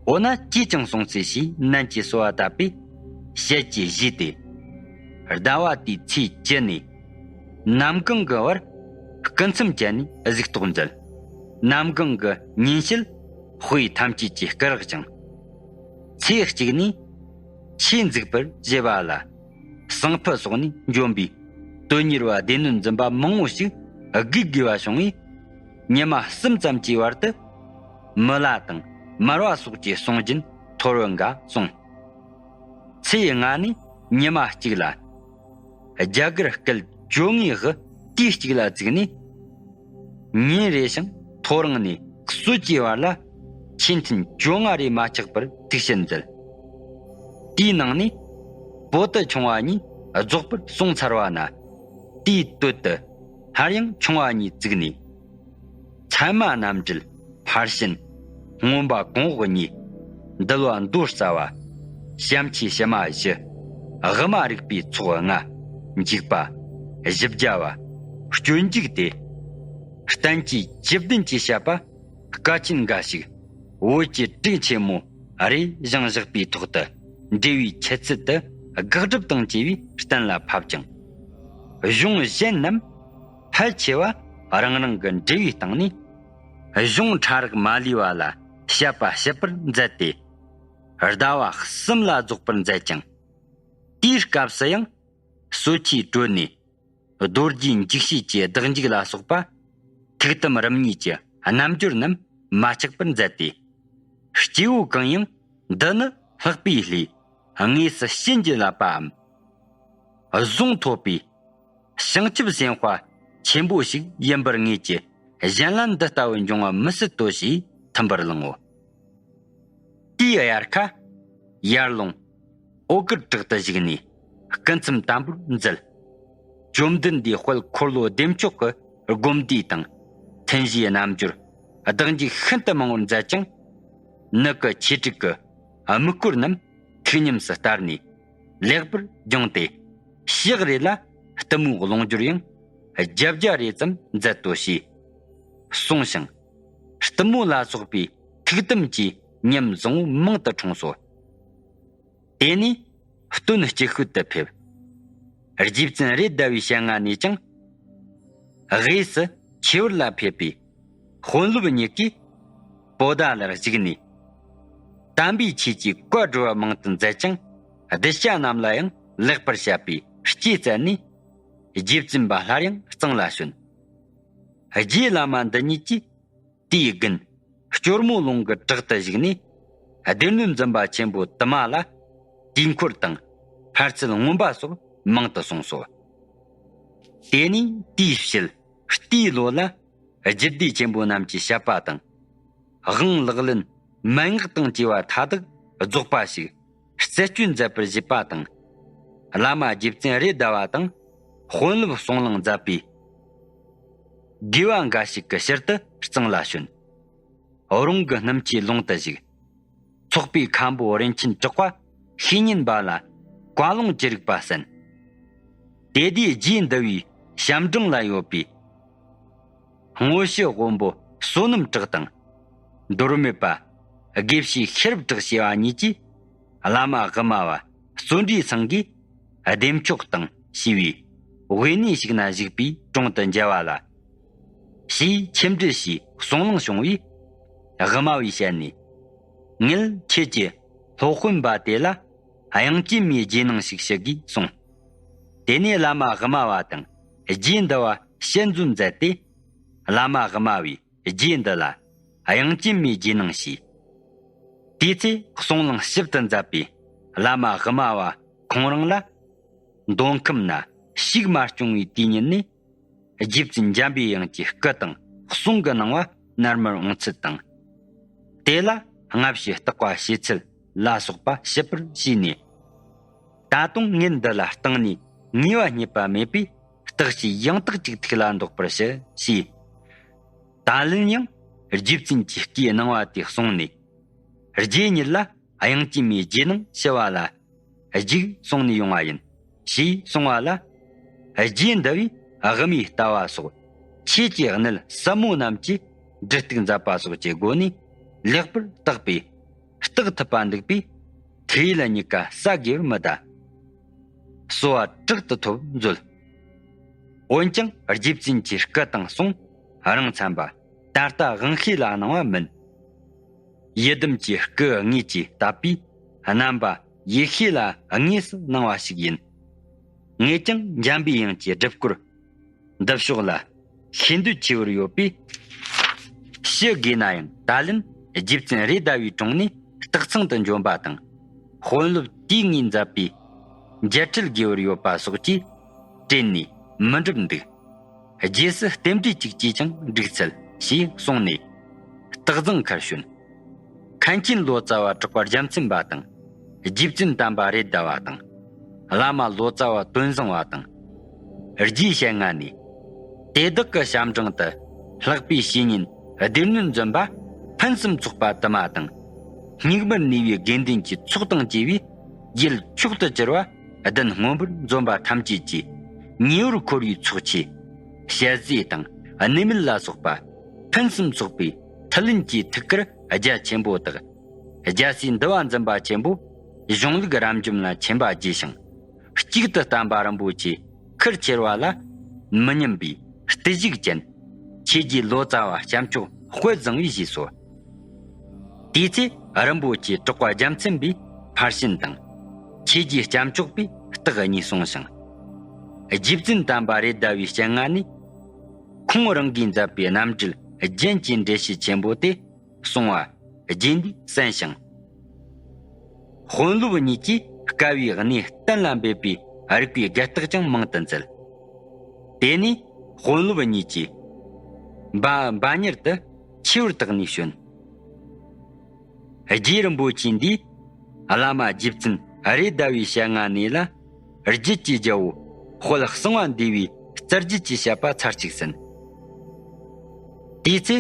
འོ་ན་ཅིས་ཀྱང་གསུང་ཚུལ་ཞེས་ནན་གྱིས་གསོལ་བ་བཏབ་པས་ཞལ་གྱིས་བཞེས་ཏེ། ཟླ་བ་དེའི་ཚེས་བཅུ་ནས་གནམ་གང་གི་བར་སྐུ་མཚམས་བཅད་ནས་གཟིགས་རྟོག་མཛད། གནམ་གང་གི་ཉིན་ཕྱེད་དཔེ་ཐམས་ཅད་ཀྱིས་སྐུ་རགས་ཀྱང་། ཚེས་གཅིག་ནས་ཆོས་འཛུགས་པར་བཞེད་པ་ལ། ཟངས་ཕུ་སོགས་ནས་འབྱོན་པའི་དོན་གཉེར་བ་སྡེ་སྣོད་འཛིན་པ་མང་བོ་ཞིག་དགོས་དགོས་པ་བྱུང་བས། ཉི་མ་གསུམ་ཙམ་གྱི་བར་དུ་མི་ལ་དང་མར་བ་སོགས་ཀྱི་གསུང་རྒྱུན་ཐོར་བུ་འགའ་གསུངས། ཚེས་ལྔ་ནས་ཉི་མ་གཅིག་ལ་རྒྱ་གར་སྐད་བཅོ་ལྔའི་དབུ་དུས་གཅིག་ལ་བཙུགས་ནས། ཉིན་རེ་ཞིང་ཐོ་རངས་ནས་གསོལ་གྱི་བར་ལ་ཆོས་ཐུན་བཅོ་ལྔ་རེ་མ་ཆག་པར་ཐུགས་བཞེད་མཛད། དེའི་ནང་ནས་པོ་ཏི་ཆུང་བ་གཉིས་རྫོགས་པར་གསུངས་ཚར་བ་ན། དེའི་སྟོད་དུ་སླར་ཡང་ཆུང་བ་གཉིས་བཙུགས་ནས། ཚད་མ་རྣམ་འགྲེལ་ཕར་ཕྱིན། མངོན་པ་གོང་འོག་གཉིས། འདུལ་བ་མདོ་རྩ་བ། བྱམས་ཆོས་ཕྱི་མ་བཞི། དབུ་མ་རིག་པའི་ཚོགས་ལྔ། འཇུག་པ། བཞི་བརྒྱ་པ། སྤྱོད་འཇུག་སྟེ། བསྟན་བཅོས་བཅུ་བདུན་གྱི་བཤད་པ་སྐལ་ཆེན་འགའ་ཞིག་བོད་ཀྱི་གྲུབ་ཆེན་མོ་རེ་བཞེངས་བཞག་པའི་ཐོག་ཏུ་འགྲེལ་བའི་འཆད་ཚུལ་དུ་དགག་སྒྲུབ་དང་བཅས་པས་གཏན་ལ་ཕབ་ཅིང་། གཞུང་གཞན་རྣམས་ཕལ་ཆེ་བ་རང་རང་གི་འགྲེལ་བའི་སྟེང་ནས་གཞུང་ཕྲ་རགས་མ་ལུས་པ་ལ་དཔྱད་པ་ཞིབ་པར་མཛད་དེ། ཟླ་བ་གསུམ་ལ་རྫོགས་པར་མཛད་ཅིང་། དེའི་སྐབས་སུ་ཡང་གསོ་ཆས་གྲོལ་ནས་རྡོ་རྗེ་འཇིགས་བྱེད་ཀྱི་བདག་འཇུག་ལ་སོགས་པ་ཐུགས་དམ་རིམ་གཉིས་ཀྱི་རྣལ་འབྱོར་རྣམས་མ་ཆག་པར་མཛད་དེ། སྐྱེ་བོ་གང་ཡང་འདི་ནི་ལྷག་པའི་ལྷས་དངོས་སུ་བྱིན་གྱིས་བརླབས་པའམ། གཟུངས་ཐོབ་པའི་བྱང་ཆུབ་སེམས་དཔའ་ཆེན་པོ་ཞིག་ཡིན་པར་ངེས་ཀྱི་གཞན་ལ་འདི་ལྟ་བུ་འབྱུང་བ་མི་སྲིད་དོ་ཞེས་ཐིམ་པར་བླངས་འོ། དེའི་དབྱར་ཁ། ཡར་ཀླུང་། འོད་དཀར་བྲག་ཏུ་བཞུགས་ནས་སྐུ་མཚམས་དམ་པོར་མཛད། བཅོམ་ལྡན་འདས་དཔལ་འཁོར་ལོ་བདེ་མཆོག་གི་སྒོམ་བཟླས་དང་ཐུན་བཞིའི་རྣལ་འབྱོར་བདག་འཇུག་ཤིན་ཏུ་མང་པོར་མཛད་ཅིང་། ནུབ་ཀྱི་ཆོས་དྲུག་གི་དམིགས་སྐོར་རྣམས་ཐུགས་ཉམས་སུ་བསྟར་ནས་ལེགས་པར་སྦྱངས་ཏེ། ཞག་རེ་ལ་གཏུམ་མོའི་ཀློང་སྦྱོར་ཡང་བརྒྱད་བརྒྱ་རེ་ཙམ་མཛད་དོ་ཞེས་གསུངས་ཤིང་། གཏུམ་མོ་ལ་སོགས་པའི་ཐུགས་དམ་གྱི་ཉམས་བཟང་པོ་མང་དུ་འཁྲུངས་སོ། དེ་ནས་སྟོན་སྐྱེ་ཤོད་དུ་ཕེབས། རྗེ་བཙུན་རེད་མདའ་བའི་ཞལ་སྔ་ནས་ཀྱང་། དབུས་སུ་ཆོས་བར་ལ་ཕེབས་པའི་དཔོན་སློབ་གཉིས་ཀས་པོ་ཏཱ་ལར་བཞུགས་ནས། དམ་པའི་ཆོས་ཀྱི་བཀའ་སྒྲུབ་པ་མང་དུ་མཛད་ཅིང་། གདུལ་བྱ་རྣམས་ལ་ཡང་ལེགས་པར་བཤད་པའི་སྐྱེས་བསྩལ་ནས། རྗེ་བཙུན་པ་སླར་ཡང་གཙང་ལ་བྱོན། རྗེ་བླ་མ་འདི་ཉིད་ཀྱིས། དེའི་དགུན་སྐྱོར་མོ་ལུང་གི་བྲག་ཏུ་བཞུགས་ནས། སྡེ་སྣོད་འཛིན་པ་ཆེན་པོ་དུ་མ་ལ་དུས་འཁོར་དང་ཕར་ཚུར་མངོན་པ་སོགས་མང་དུ་གསུངས་སོ། དེ་ནས་དེའི་ཕྱིར་དེའི་ལོ་ལ་རྒྱུད་སྡེ་ཆེན་པོ་རྣམས་ཀྱི་བཤད་པ་དང་། དབང་ལག་ལེན་མན་ངག་དང་བཅས་པ་མཐའ་དག་རྫོགས་པ་ཞིག་རྩད་གཅོད་མཛད་པར་བཞེད་པ་དང་། བླ་མ་རྗེ་བཙུན་རེད་མདའ་བ་དང་དཔོན་སློབ་གསུང་གླེང་མཛད་པའི་དགེ་བ་འགའ་ཞིག་གི་ཕྱིར་དུ་གཙང་ལ་བྱོན། རོང་གི་སྣུམ་ཆུའི་ལུང་དུ་བཞུགས། ཚོགས་པའི་མཁན་པོ་རིན་ཆེན་གྲགས་པ་ཤེས་ཉན་པ་ལ་བཀའ་ལུང་ཅི་རིགས་པ་གསན། དེ་དུས་རྗེ་འདི་བའི་ཞབས་འབྲིང་ལ་ཡོད་པའི། སྔོ་ཕྱི་དབོན་པོ་བསོད་ནམས་གྲགས་དང་། མདོ་སྨད་པ་དགེ་བཤེས་ཤེས་རབ་གྲགས་ཞེས་པ་གཉིས་ཀྱིས་བླ་མ་དབུ་མ་བ་བརྩོན་འགྲུས་ཚང་གིས་བདེ་མཆོག་དང་ཞེས་པའི་དབེན་གནས་ཤིག་ན་བཞུགས་པའི་དྲུང་དུ་མཇལ་བ་ལ། ཞེས་ཆེམས་འདྲི་ཞུས་གསུང་གླེང་བྱུང་བས། དབུ་མ་བའི་ཞལ་ནས། ངེད་ཁྱེད་ཀྱི་སློབ་དཔོན་པ་དེ་ལ་དབྱངས་ཅན་མའི་རྗེས་གནང་ཞིག་ཞུ་དགོས་གསུངས། དེ་ནས་བླ་མ་དབུ་མ་བ་དང་རྗེ་འདི་བ་ཞལ་འཛོམས་མཛད་དེ། བླ་མ་དབུ་མ་བས་རྗེ་འདི་ལ་དབྱངས་ཅན་མའི་རྗེས་གནང་ཞུས། དེའི་ཚེ་གསུང་གླེང་ཞིབ་ཏུ་མཛད་པས་བླ་མ་དབུ་མ་བ་ཁོང་རང་ལ་མདོ་ཁམས་ན་ཞིག་མ་སྐྱོང་བའི་དུས་ཉིད་ནས། རྗེ་བཙུན་འཇམ་པའི་དབྱངས་ཀྱི་སྐུ་དང་གསུང་གི་སྣང་བ་ནར་མར་འོང་ཚུལ་དང་། དེ་ལ་སྔ་ཕྱི་བརྟག་པ་བྱེད་ཚུལ་ལ་སོགས་པ་ཞིབ་པར་ཞུས་ནས། ད་དུང་ངེད་འདི་ལ་གཏིང་ནས་ངེས་པ་རྙེད་པ་མེད་པས། བརྟག་དཔྱད་ཡང་དག་ཅིག་ཐུགས་ལ་འདོགས་པར་ཞུ་ཞེས། ད་ལན་ཡང་རྗེ་བཙུན་གྱི་བཀའི་གནང་བ་དེ་གསུངས་ནས། རྗེ་ཉིད་ལ་དབྱངས་ཅན་མའི་རྗེས་གནང་ཞུ་བ་ལ་རྒྱུགས་གསུང་ནས་ཡོང་བ་ཡིན་ཞེས་གསུང་བ་ལ། རྗེ་འདི་བས་དབུ་མའི་ལྟ་བ་སོགས་ཆོས་ཀྱི་གནད་ཟབ་མོ་རྣམས་ཀྱི་འབྲི་གཏུག་མཛད་པ་སོགས་ཀྱི་སྒོ་ནས་ལེགས་པར་བརྟགས་པས། བརྟག་ཐུབ་པ་འདུག་པས། ཐུགས་ཡིད་ལ་གཉིས་ཀ་ཟ་དགོས་པར་མི་གདའ། གསོལ་བ་དྲག་ཏུ་ཐོབ་མཛོད། འོན་ཀྱང་རྗེ་བཙུན་གྱི་སྐུ་དང་གསུང་རང་མཚན་པ་ད་ལྟ་དབང་ཤེས་ལ་སྣང་བ་མིན། ཡི་དམ་གྱི་སྐུ་དངོས་ཀྱིས་བཏབ་པས་རྣམ་པ་ཡིད་ཤེས་ལ་དངོས་སུ་སྣང་བ་ཞིག་ཡིན། ངེད་ཀྱང་འཇམ་པའི་དབྱངས་ཀྱི་སྒྲུབ་སྐོར་འདི་ཕྱོགས་ལ་ཤེས་འདོད་ཆེ་བར་ཡོད་པས། ཞུ་དགོས་ན་ཡང་ད་ལན་རྗེ་བཙུན་རེད་མདའ་བའི་དྲུང་ནས་སྟག་ཚང་དུ་འབྱོན་པ་དང་། དཔོན་སློབ་དེས་ངས་མཛད་པའི་མཇལ་འཕྲད་དགོས་པར་ཡོད་པ་སོགས་ཀྱིས་དྲན་ནས་མི་འགྲུབ་འདུག། རྗེས་སུ་རྟེན་འབྲེལ་ཅིག་བྱས་ཀྱང་འགྲིག་ཚུལ་ཞེས་གསུངས་ནས། སྟག་རྫོང་ཁར་བྱོན། མཁན་ཆེན་ལོ་ཙཱ་བ་གྲགས་པ་རྒྱལ་མཚན་པ་དང་། རྗེ་བཙུན་དམ་པ་རེད་མདའ་བ་དང་། བླ་མ་ལོ་ཙཱ་བ་དོན་བཟང་བ་དང་། རྗེའི་ཞལ་སྔ་ནས། དེ་དག་གི་ཞབས་འབྲིང་དུ་ལྷག་པའི་བཤེས་གཉེན་སྡེ་སྣོད་འཛིན་པ་ཕུན་སུམ་ཚོགས་པ་དུ་མ་དང་། སྙིགས་མར་གནས་པའི་དགེ་འདུན་གྱི་ཚོགས་དང་བཅས་པས་རྒྱལ་མཆོག་ཏུ་གྱུར་པ་བདུན་མངོན་པར་འཛོམས་པ་ཐམས་ཅད་ཀྱིས་ཉེ་བར་མཁོ་བའི་ཚོགས་ཆས། ཞལ་ཟས་དང་གནས་མལ་ལ་སོགས་པ་ཕུན་སུམ་ཚོགས་པའི་མཐུ་ལེན་གྱི་ཐུགས་ཀར་རྒྱ་ཆེན་པོ་དག། རྒྱལ་སྲས་འདུལ་བ་འཛིན་པ་ཆེན་པོ་གཞུང་ལུགས་རབ་འབྱམས་ལ་མཁྱེན་པ་རྒྱས་ཤིང་། གཅིག་ཏུ་བསྟན་པ་རིན་པོ་ཆེ་ཁུར་ཁྱེར་བ་ལ་མི་ཉམས་པའི་བརྟུལ་ཞུགས་ཅན། ཆོས་རྗེ་ལོ་ཙཱ་བ་སྐྱབས་མཆོག་དཔལ་བཟང་བོས་བཞེས་སོ། དེའི་ཚེ་རིན་པོ་ཆེ་གྲགས་པ་རྒྱལ་མཚན་པའི་ཕར་ཕྱིན་དང་། ཆོས་རྗེ་སྐྱབས་མཆོག་པའི་རྟགས་གཉིས་གསུངས་ཤིང་། རྗེ་བཙུན་དམ་པ་རེད་མདའ་བའི་ཞལ་སྔ་ནས། ཁོང་རང་གིས་མཛད་པའི་རྣམ་འགྲེལ་རྒྱན་གྱི་འགྲེལ་བཤད་ཆེན་པོ་དེ་གསུང་བ་ རྗེ་འདིས་གསན་ཞིང་། དཔོན་སློབ་གཉིས་ཀྱིས་དཀའ་བའི་གནས་གཏན་ལ་འབེབས་པའི་རིག་པའི་དགེ་རྟགས་ཀྱང་མང་དུ་མཛད། དེ་ནས་དཔོན་སློབ་གཉིས་ཀྱིས་འབའ་འབའ་ཉེར་དུ་ཆེ་བར་བཏགས་ནས་བྱོན། རྗེ་རིན་པོ་ཆེ་འདིས་བླ་མ་རྗེ་བཙུན་རེད་མདའ་བའི་ཞལ་སྔ་ནས་ལ་རྒྱུད་ཀྱི་རྒྱལ་པོ་དཔལ་གསང་བ་འདུས་པའི་རྩ་རྒྱུད་ཀྱི་བཤད་པ་ཚར་གཅིག་གསན། དེའི་ཚེ་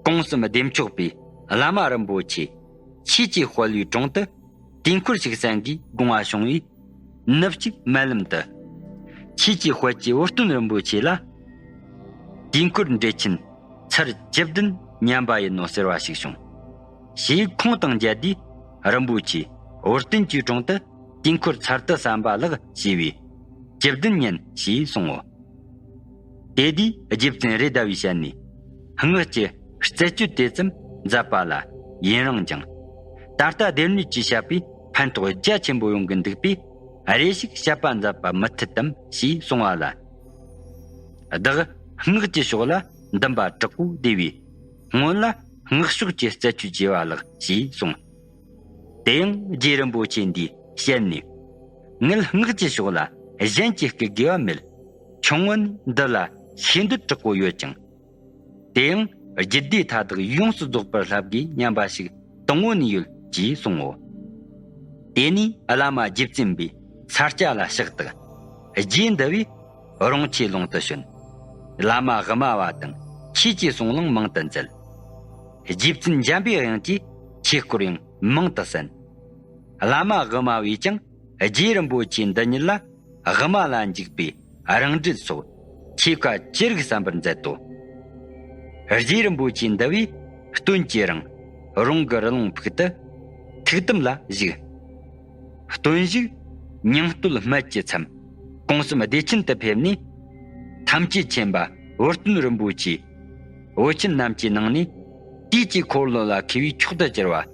གོང་གསུམ་བདེ་མཆོག་པའི་བླ་མ་རིན་པོ་ཆེ་ཆོས་ཀྱི་དཔལ་བའི་དྲུང་དུ་དུས་འཁོར་ཞིག་གསན་གྱིས་དགོངས་པ་བྱུང་བས། ནུབ་གཅིག་སྨན་ལམ་དུ་ཆོས་ཀྱི་དཔལ་གྱི་འོད་སྟོན་རིན་པོ་ཆེ་ལ། དུས་འཁོར་འགྲེལ་ཆེན་ཚར་བཅུ་བདུན་ཉན་པ་ཡིན་ནོ་ཟེར་བ་ཞིག་བྱུང་། ཞེས་ཁོང་དང་མཇལ་དུས་རིན་པོ་ཆེ་འོད་སྟོན་གྱི་དྲུང་དུ་དུས་འཁོར་ཚར་དུ་གསན་པ་ལགས་ཞེས་པས། བཅུ་བདུན་ཉན་ཞེས་གསུངས་འོ། དེ་དུས་རྗེ་བཙུན་རེད་མདའ་བའི་ཞལ་ནས། སྔགས་ཀྱི་རྩད་གཅོད་དེ་ཙམ་མཛད་པ་ལ་ཡུན་རིང་ཀྱང་། ད་ལྟ་སྡེ་སྣོད་ཀྱིས་བཤད་པའི་ཕན་ཐོགས་རྒྱ་ཆེན་པོ་ཡོང་གི་འདུག་པས། རེ་ཞིག་བཤད་པ་མཛད་པ་མི་འཐད་དམ་ཞེས་གསུང་བ་ལ། བདག་སྔགས་ཀྱི་ཕྱོགས་ལ་འདུན་པ་དྲག་པོ་བདེ་བས། སྔོན་ལ་སྔགས་ཕྱོགས་ཀྱི་རྩད་གཅོད་བྱས་པ་ལགས་ཞེས་གསུངས། དེ་ཡང་རྗེ་རིན་པོ་ཆེ་འདིས་ཞལ་ནས། ངེད་སྔགས་ཀྱི་ཕྱོགས་ལ་གཞན་གྱིས་བསྐུལ་དགོས་པ་མེད། ཁྱུང་ངོ་ནས་འདི་ལ་ཤེས་འདོད་དྲག་པོ་ཡོད་ཀྱང་། དེ་ཡང་རྒྱུད་སྡེ་མཐའ་དག་ཡོངས་སུ་རྫོགས་པར་བསླབ་དགོས་སྙམ་པ་ཞིག་དང་པོ་ནས་ཡོད་ཅེས་གསུངས་འོ། དེ་ནས་བླ་མ་རྗེ་བཙུན་པས་ས་སྐྱ་ལ་ཕྱག་བཏགས། རྗེ་འདི་བས་རོང་ཆེ་ལུང་དུ་བྱོན། བླ་མ་དབུ་མ་པ་དང་ཆོས་ཀྱི་གསུང་གླེང་མང་དུ་མཛད། རྗེ་བཙུན་འཇམ་པའི་དབྱངས་ཀྱིས་ཆོས་སྐོར་ཡང་མང་དུ་གསན། བླ་མ་དབུ་མ་པས་ཀྱང་རྗེ་རིན་པོ་ཆེ་འདི་ཉིད་ལ་དབུ་མ་ལ་འཇུག་པའི་རང་འགྲེལ་སོགས་ཆོས་བཀའ་ཅི་རིགས་གསན་པར་མཛད་དོ། རྗེ་རིན་པོ་ཆེ་འདི་བས་སྟོན་གྱི་རང་རོང་གི་རི་ལུང་ཕུག་ཏུ་ཐུགས་དམ་ལ་བཞུགས། སྟོན་བཞུགས་སྙིང་སྟོད་སྨད་ཀྱི་མཚམས་གོང་གསུམ་བདེ་ཆེན་དུ་ཕེབས་ནས། ཐམས་ཅད་མཁྱེན་པ་འོད་སྟོན་རིན་པོ་ཆེ་བོད་ཆེན་རྣམས་ཀྱི་ནང་ནས་དུས་ཀྱི་འཁོར་ལོ་ལ་མཁས་པའི་མཆོག་ཏུ་གྱུར་པ།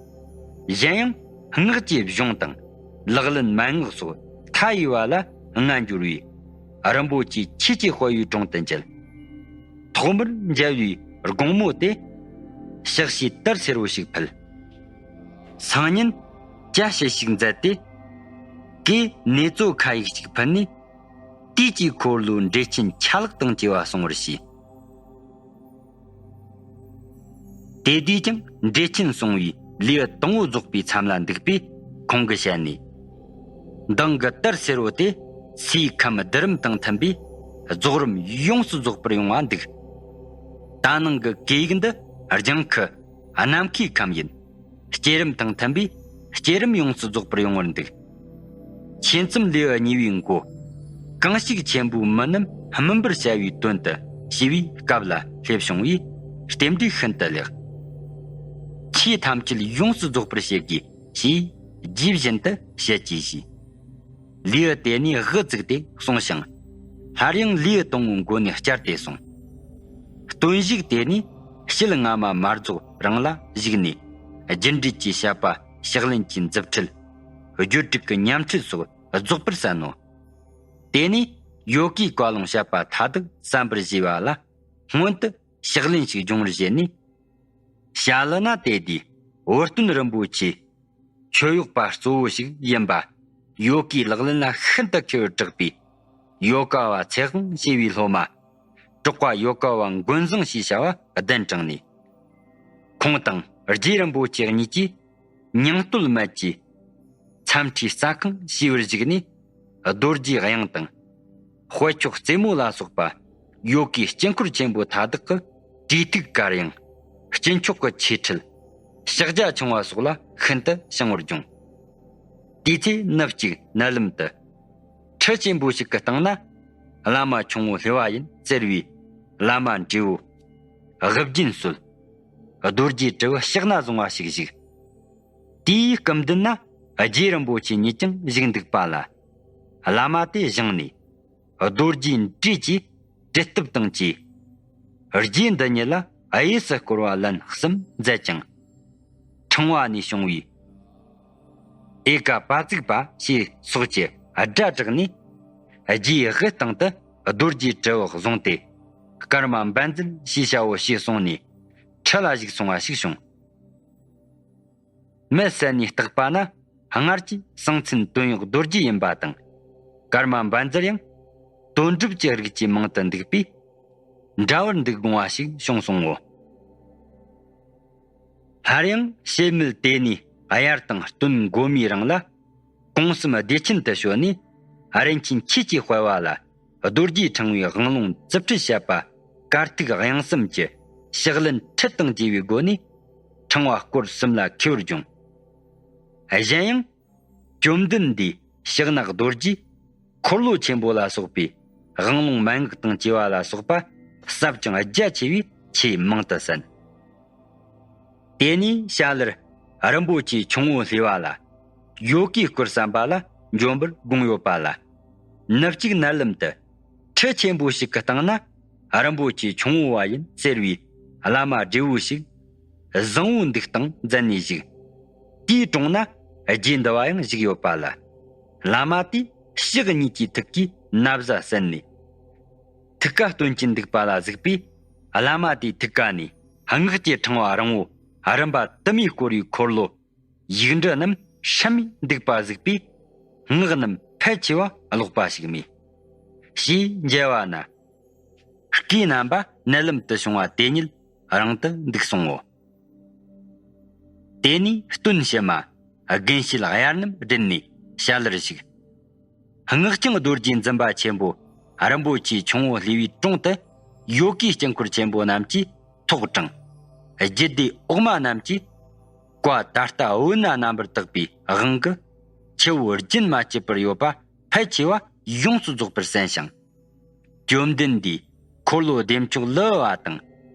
གཞན་ཡང་སྔགས་ཀྱི་གཞུང་དང་ལག་ལེན་མན་ངག་སོགས་མཐའ་ཡས་པ་ལ་མངའ་འབྱོར་བའི་རིན་པོ་ཆེ་ཆོས་ཀྱི་དཔལ་བའི་དྲུང་དུ་མཇལ། ཐོག་མར་མཇལ་བའི་དགོང་མོ་དེ་ཕྱག་བཞེས་དར་སེར་པོ་ཞིག་ཕུལ། སང་ཉིན་བཅའ་ཞིག་ཞིག་མཛད་དེ། གོས་ནེ་ཙོ་ཁ་ཡིག་ཅིག་ཕུལ་ནས། དུས་ཀྱི་འཁོར་ལོའི་འགྲེལ་ཆེན་ཆ་ལག་དང་བཅས་པ་གསུང་བར་བྱས། དེ་དུས་ཀྱང་འགྲེལ་ཆེན་གསུང་བའི་ལེའུ་དང་པོ་རྫོགས་པའི་མཚམས་ལ་འདུག་པས་ཁོང་གི་ཞལ་ནས། མདང་གི་དར་སེར་པོ་དེ་སའི་ཁམས་བསྡུ་རིམ་དང་མཐུན་པས་རྫོགས་རིམ་ཡོངས་སུ་རྫོགས་པར་ཡོང་བ་འདུག། ད་ནངས་ཀྱི་གོས་ཡིག་འདི་ལྗང་ཁུ་ནམ་མཁའི་ཁམས་ཡིན། བསྐྱེད་རིམ་དང་མཐུན་པས་བསྐྱེད་རིམ་ཡོངས་སུ་རྫོགས་པར་ཡོང་བར་འདུག། ཆེ་མཚམས་ལེའུ་གཉིས་པའི་མགོ། གང་ཞིག་ཆེན་པོའི་མི་རྣམས་སྨིན་པར་བྱ་བའི་དོན་དུ་ཞེས་པའི་སྐབས་ལ་སླེབས་བྱུང་བས་རྟེན་འབྲེལ་ཤིན་ཏུ་ལེགས། ཆོས་ཐམས་ཅད་ཡོངས་སུ་རྫོགས་པར་བྱེད་དགོས་ཞེས་རྗེ་བཞིན་དུ་བཤད་ཀྱིས་བཞེས། ལེའུ་དེ་ནས་དབུ་བཙུགས་ཏེ་གསུངས་ཤིང་། སླར་ཡང་ལེའུ་དང་པོའི་མགོ་ནས་བསྐྱར་ཏེ་གསུངས། སྟོན་བཞུགས་དེ་ནས་དཔྱིད་སྔ་མ་མ་རྫོགས་རིང་ལ་བཞུགས་ནས་རྒྱུ་འབྲས་ཀྱི་བཤད་པ་ཕྱག་ལེན་གྱི་མཛུབ་ཁྲིད། སྦྱོར་དྲུག་གི་ཉམས་ཁྲིད་སོགས་རྫོགས་པར་གསན་ནོ། དེ་ནས་ཡོ་གའི་བཀའ་ལུང་བཤད་པ་མཐའ་དག་གསན་པར་བྱས་པ་ལ་སྔོན་དུ་ཕྱག་ལེན་ཞིག་སྦྱོང་བར་བྱས་ནས། བྱ་ལུ་ན་དེ་དུས་འོད་སྟོན་རིན་པོ་ཆེ་མཆོད་གཡོག་པ་གཙོ་བོ་ཞིག་ཡིན་པ། ཡོ་གའི་ལག་ལེན་ལ་ཤིན་ཏུ་མཁས་པར་གྲགས་པའི་ཡོ་ག་པ་ཚེ་དབང་ཞེས་པའི་སློབ་མ། གྲགས་པ་ཡོ་ག་པ་མགོན་བཟང་ཞེས་བྱ་བ་གདན་དྲངས་ནས། ཁོང་དང་རྗེ་རིན་པོ་ཆེ་གཉིས་ཀྱིས་ཉང་སྟོད་སྨད་ཀྱི་མཚམས་ཁྲིའི་རྩྭ་ཁང་ཞེས་པར་བཞུགས་ནས། རྡོ་རྗེའི་དབྱངས་དང་། དཔལ་མཆོག་རྩེ་མོ་ལ་སོགས་པ་ཡོ་གའི་དཀྱིལ་འཁོར་ཆེན་པོ་མཐའ་དག་གི་བྲིས་ཐིག་གར་དབྱངས། སྤྱི་མཆོག་གི་ཆོས་ཁྲིད། ཕྱག་རྒྱ་ཆུང་བ་སོགས་ལ་ཤིན་ཏུ་བྱང་བར་སྦྱོང་། དེའི་ཚེ་ནུབ་གཅིག་མནལ་ལམ་དུ། ཁྲི་ཆེན་པོ་ཞིག་གི་སྟེང་ན་བླ་མ་ཆུང་ངུ་ལྷེ་བ་ཡིན་ཟེར་བའི་བླ་མ་འབྲས་བུ་དབུ་རྒྱན་གསོལ། རྡོ་རྗེ་དྲིལ་བུ་ཕྱག་ན་བཟུང་བ་ཞིག་བཞུགས། དེའི་སྐུ་མདུན་ན་རྗེ་རིན་པོ་ཆེ་ཉིད་ཀྱང་བཞུགས་འདུག་པ་ལ། བླ་མ་དེ་བཞེངས་ནས། རྡོ་རྗེའི་འབྲས་ཀྱི་དྲིལ་སྟབས་དང་བཅས། རྗེ་འདི་ཉིད་ལ་གཡས་སུ་བསྐོར་བ་ལན་གསུམ་མཛད་ཅིང་། ཕྲེང་བ་ནས་བྱུང་བའི་ཨེ་ཀ་པ་ཙིག་པ་ཞེས་སོགས་ཀྱི་སྒྲ་བསྒྲགས་ནས། རྗེའི་དབུའི་སྟེང་དུ་རྡོ་རྗེའི་དྲིལ་བུ་བཟུང་སྟེ། སྐར་མ་འབད་འཛིན་ཞེས་བྱའོ་ཞེས་གསུངས་ནས་ཁྲི་ལ་བཞུགས་སོང་བ་ཞིག་བྱུང་། མི་བསད་ནས་བརྟག་པ་ན། སྔར་གྱི་གསང་མཚན་དོན་ཡོད་རྡོ་རྗེ་ཡིན་པ་དང་། ཀརྨ་འབའ་འཛར་ཡང་དོན་གྲུབ་ཀྱི་རིགས་ཀྱི་མིང་དུ་འདུག་པས། འདྲ་བར་འདུག་དགོངས་པ་ཞིག་བྱུང་སོང་ངོ་། སླར་ཡང་ཕྱེད་མིལ་དེ་ནས་དབྱར་དང་སྟོན་འགོ་མའི་རིང་ལ། གུང་གསུམ་བདེ་ཆེན་དུ་བྱོན་ནས། རིན་ཆེན་ཆོས་ཀྱི་དཔལ་བ་ལ་རྡོ་རྗེ་ཕྲེང་བའི་དབང་ལུང་རྩིབས་ཁྲི་བཤད་པ། དཀར་ཐིག་དབྱངས་གསུམ་གྱི་ཕྱག་ལེན་ཁྲིད་དང་བཅས་པའི་སྒོ་ནས། ཕྲེང་བ་སྐོར་གསུམ་ལ་མཁས་པར་བྱུང་། གཞན་ཡང་། བཅོམ་ལྡན་འདས་ཕྱག་ན་རྡོ་རྗེ། འཁོར་ལོ་ཆེན་པོ་ལ་སོགས་པའི་དབང་ལུང་མན་ངག་དང་བཅས་པ་ལ་སོགས་པ་ཟབ་ཅིང་རྒྱ་ཆེ་བའི་ཆོས་མང་དུ་གསན། དེ་ནས་ཞྭ་ལུར་རིན་པོ་ཆེ་ཁྱུང་པོ་ལྷས་པ་ལ་ཡོ་གའི་སྐོར་གསན་པ་ལ་འཇོན་པར་དགོངས་ཡོད་པ་ལ། ནུབ་གཅིག་མནལ་ལམ་དུ་ཁྲི་ཆེན་པོ་ཞིག་གི་སྟེང་ན་རིན་པོ་ཆེ་ཁྱུང་པོ་བ་ཡིན་ཟེར་བའི་བླ་མ་བགྲེས་པོ་ཞིག་བཟང་པོ་འདུག་སྟངས་མཛད་ནས་བཞུགས། དེའི་དྲུང་ན་རྗེ་འདི་བ་ཡང་བཞུགས་ཡོད་པ་ལ། བླ་མ་དེས་ཕྱག་གཉིས་ཀྱི་ཐུགས་ཀའི་ན་བཟའ་གསན་ནས། ཐུགས་ཀ་སྟོན་གྱིན་འདུག་པ་ལ་གཟིགས་པས། བླ་མ་དེའི་ཐུགས་ཀ་ནས་སྔགས་ཀྱི་ཕྲེང་བ་རིང་བོ་རིམ་པ་དུ་མས་བསྐོར་བའི་འཁོར་ལོ། ཡིག་འབྲུ་རྣམས་སྲམ་མེ་འདུག་པ་གཟིགས་པས། སྔགས་རྣམས་ཕལ་ཆེ་བ་ཀློག་པ་ཞིག་མེད། ཞེས་མཇལ་བ་ན། སྐུའི་རྣམ་པ་མནལ་ལམ་དུ་བྱུང་བ་དེ་ཉིད་རིང་དུ་འདུག་སོང་ངོ་། དེ་ནས་སྟོན་ཕྱི་མ་དགུན་བྱེད་དབྱར་རྣམས་བསྒྲིལ་ནས་ཞྭ་ལུར་བཞུགས། སྔགས་འཆང་རྡོ་རྗེ་འཛིན་པ་ཆེན་པོ་རིན་པོ་ཆེ་ཁྱུང་པོ་ལྷས་པའི་དྲུང་དུ་ཡོ་གའི་དཀྱིལ་འཁོར་ཆེན་པོ་རྣམས་ཀྱིས་ཐོག་དྲངས། རྒྱུད་སྡེ་འོག་མ་རྣམས་ཀྱིས་བཀའ་ད་ལྟ་བོད་ན་རྣམ་པར་དག་པའི་དབང་གིས་ཆུ་བོ་རྒྱུན་མ་ཆད་པར་ཡོད་པ་ཕལ་ཆེ་བ་ཡོངས་སུ་རྫོགས་པར་གསན་ཞིང་། བཅོམ་ལྡན་འདས་འཁོར་ལོ་བདེ་མཆོག་ལུ་བ་དང་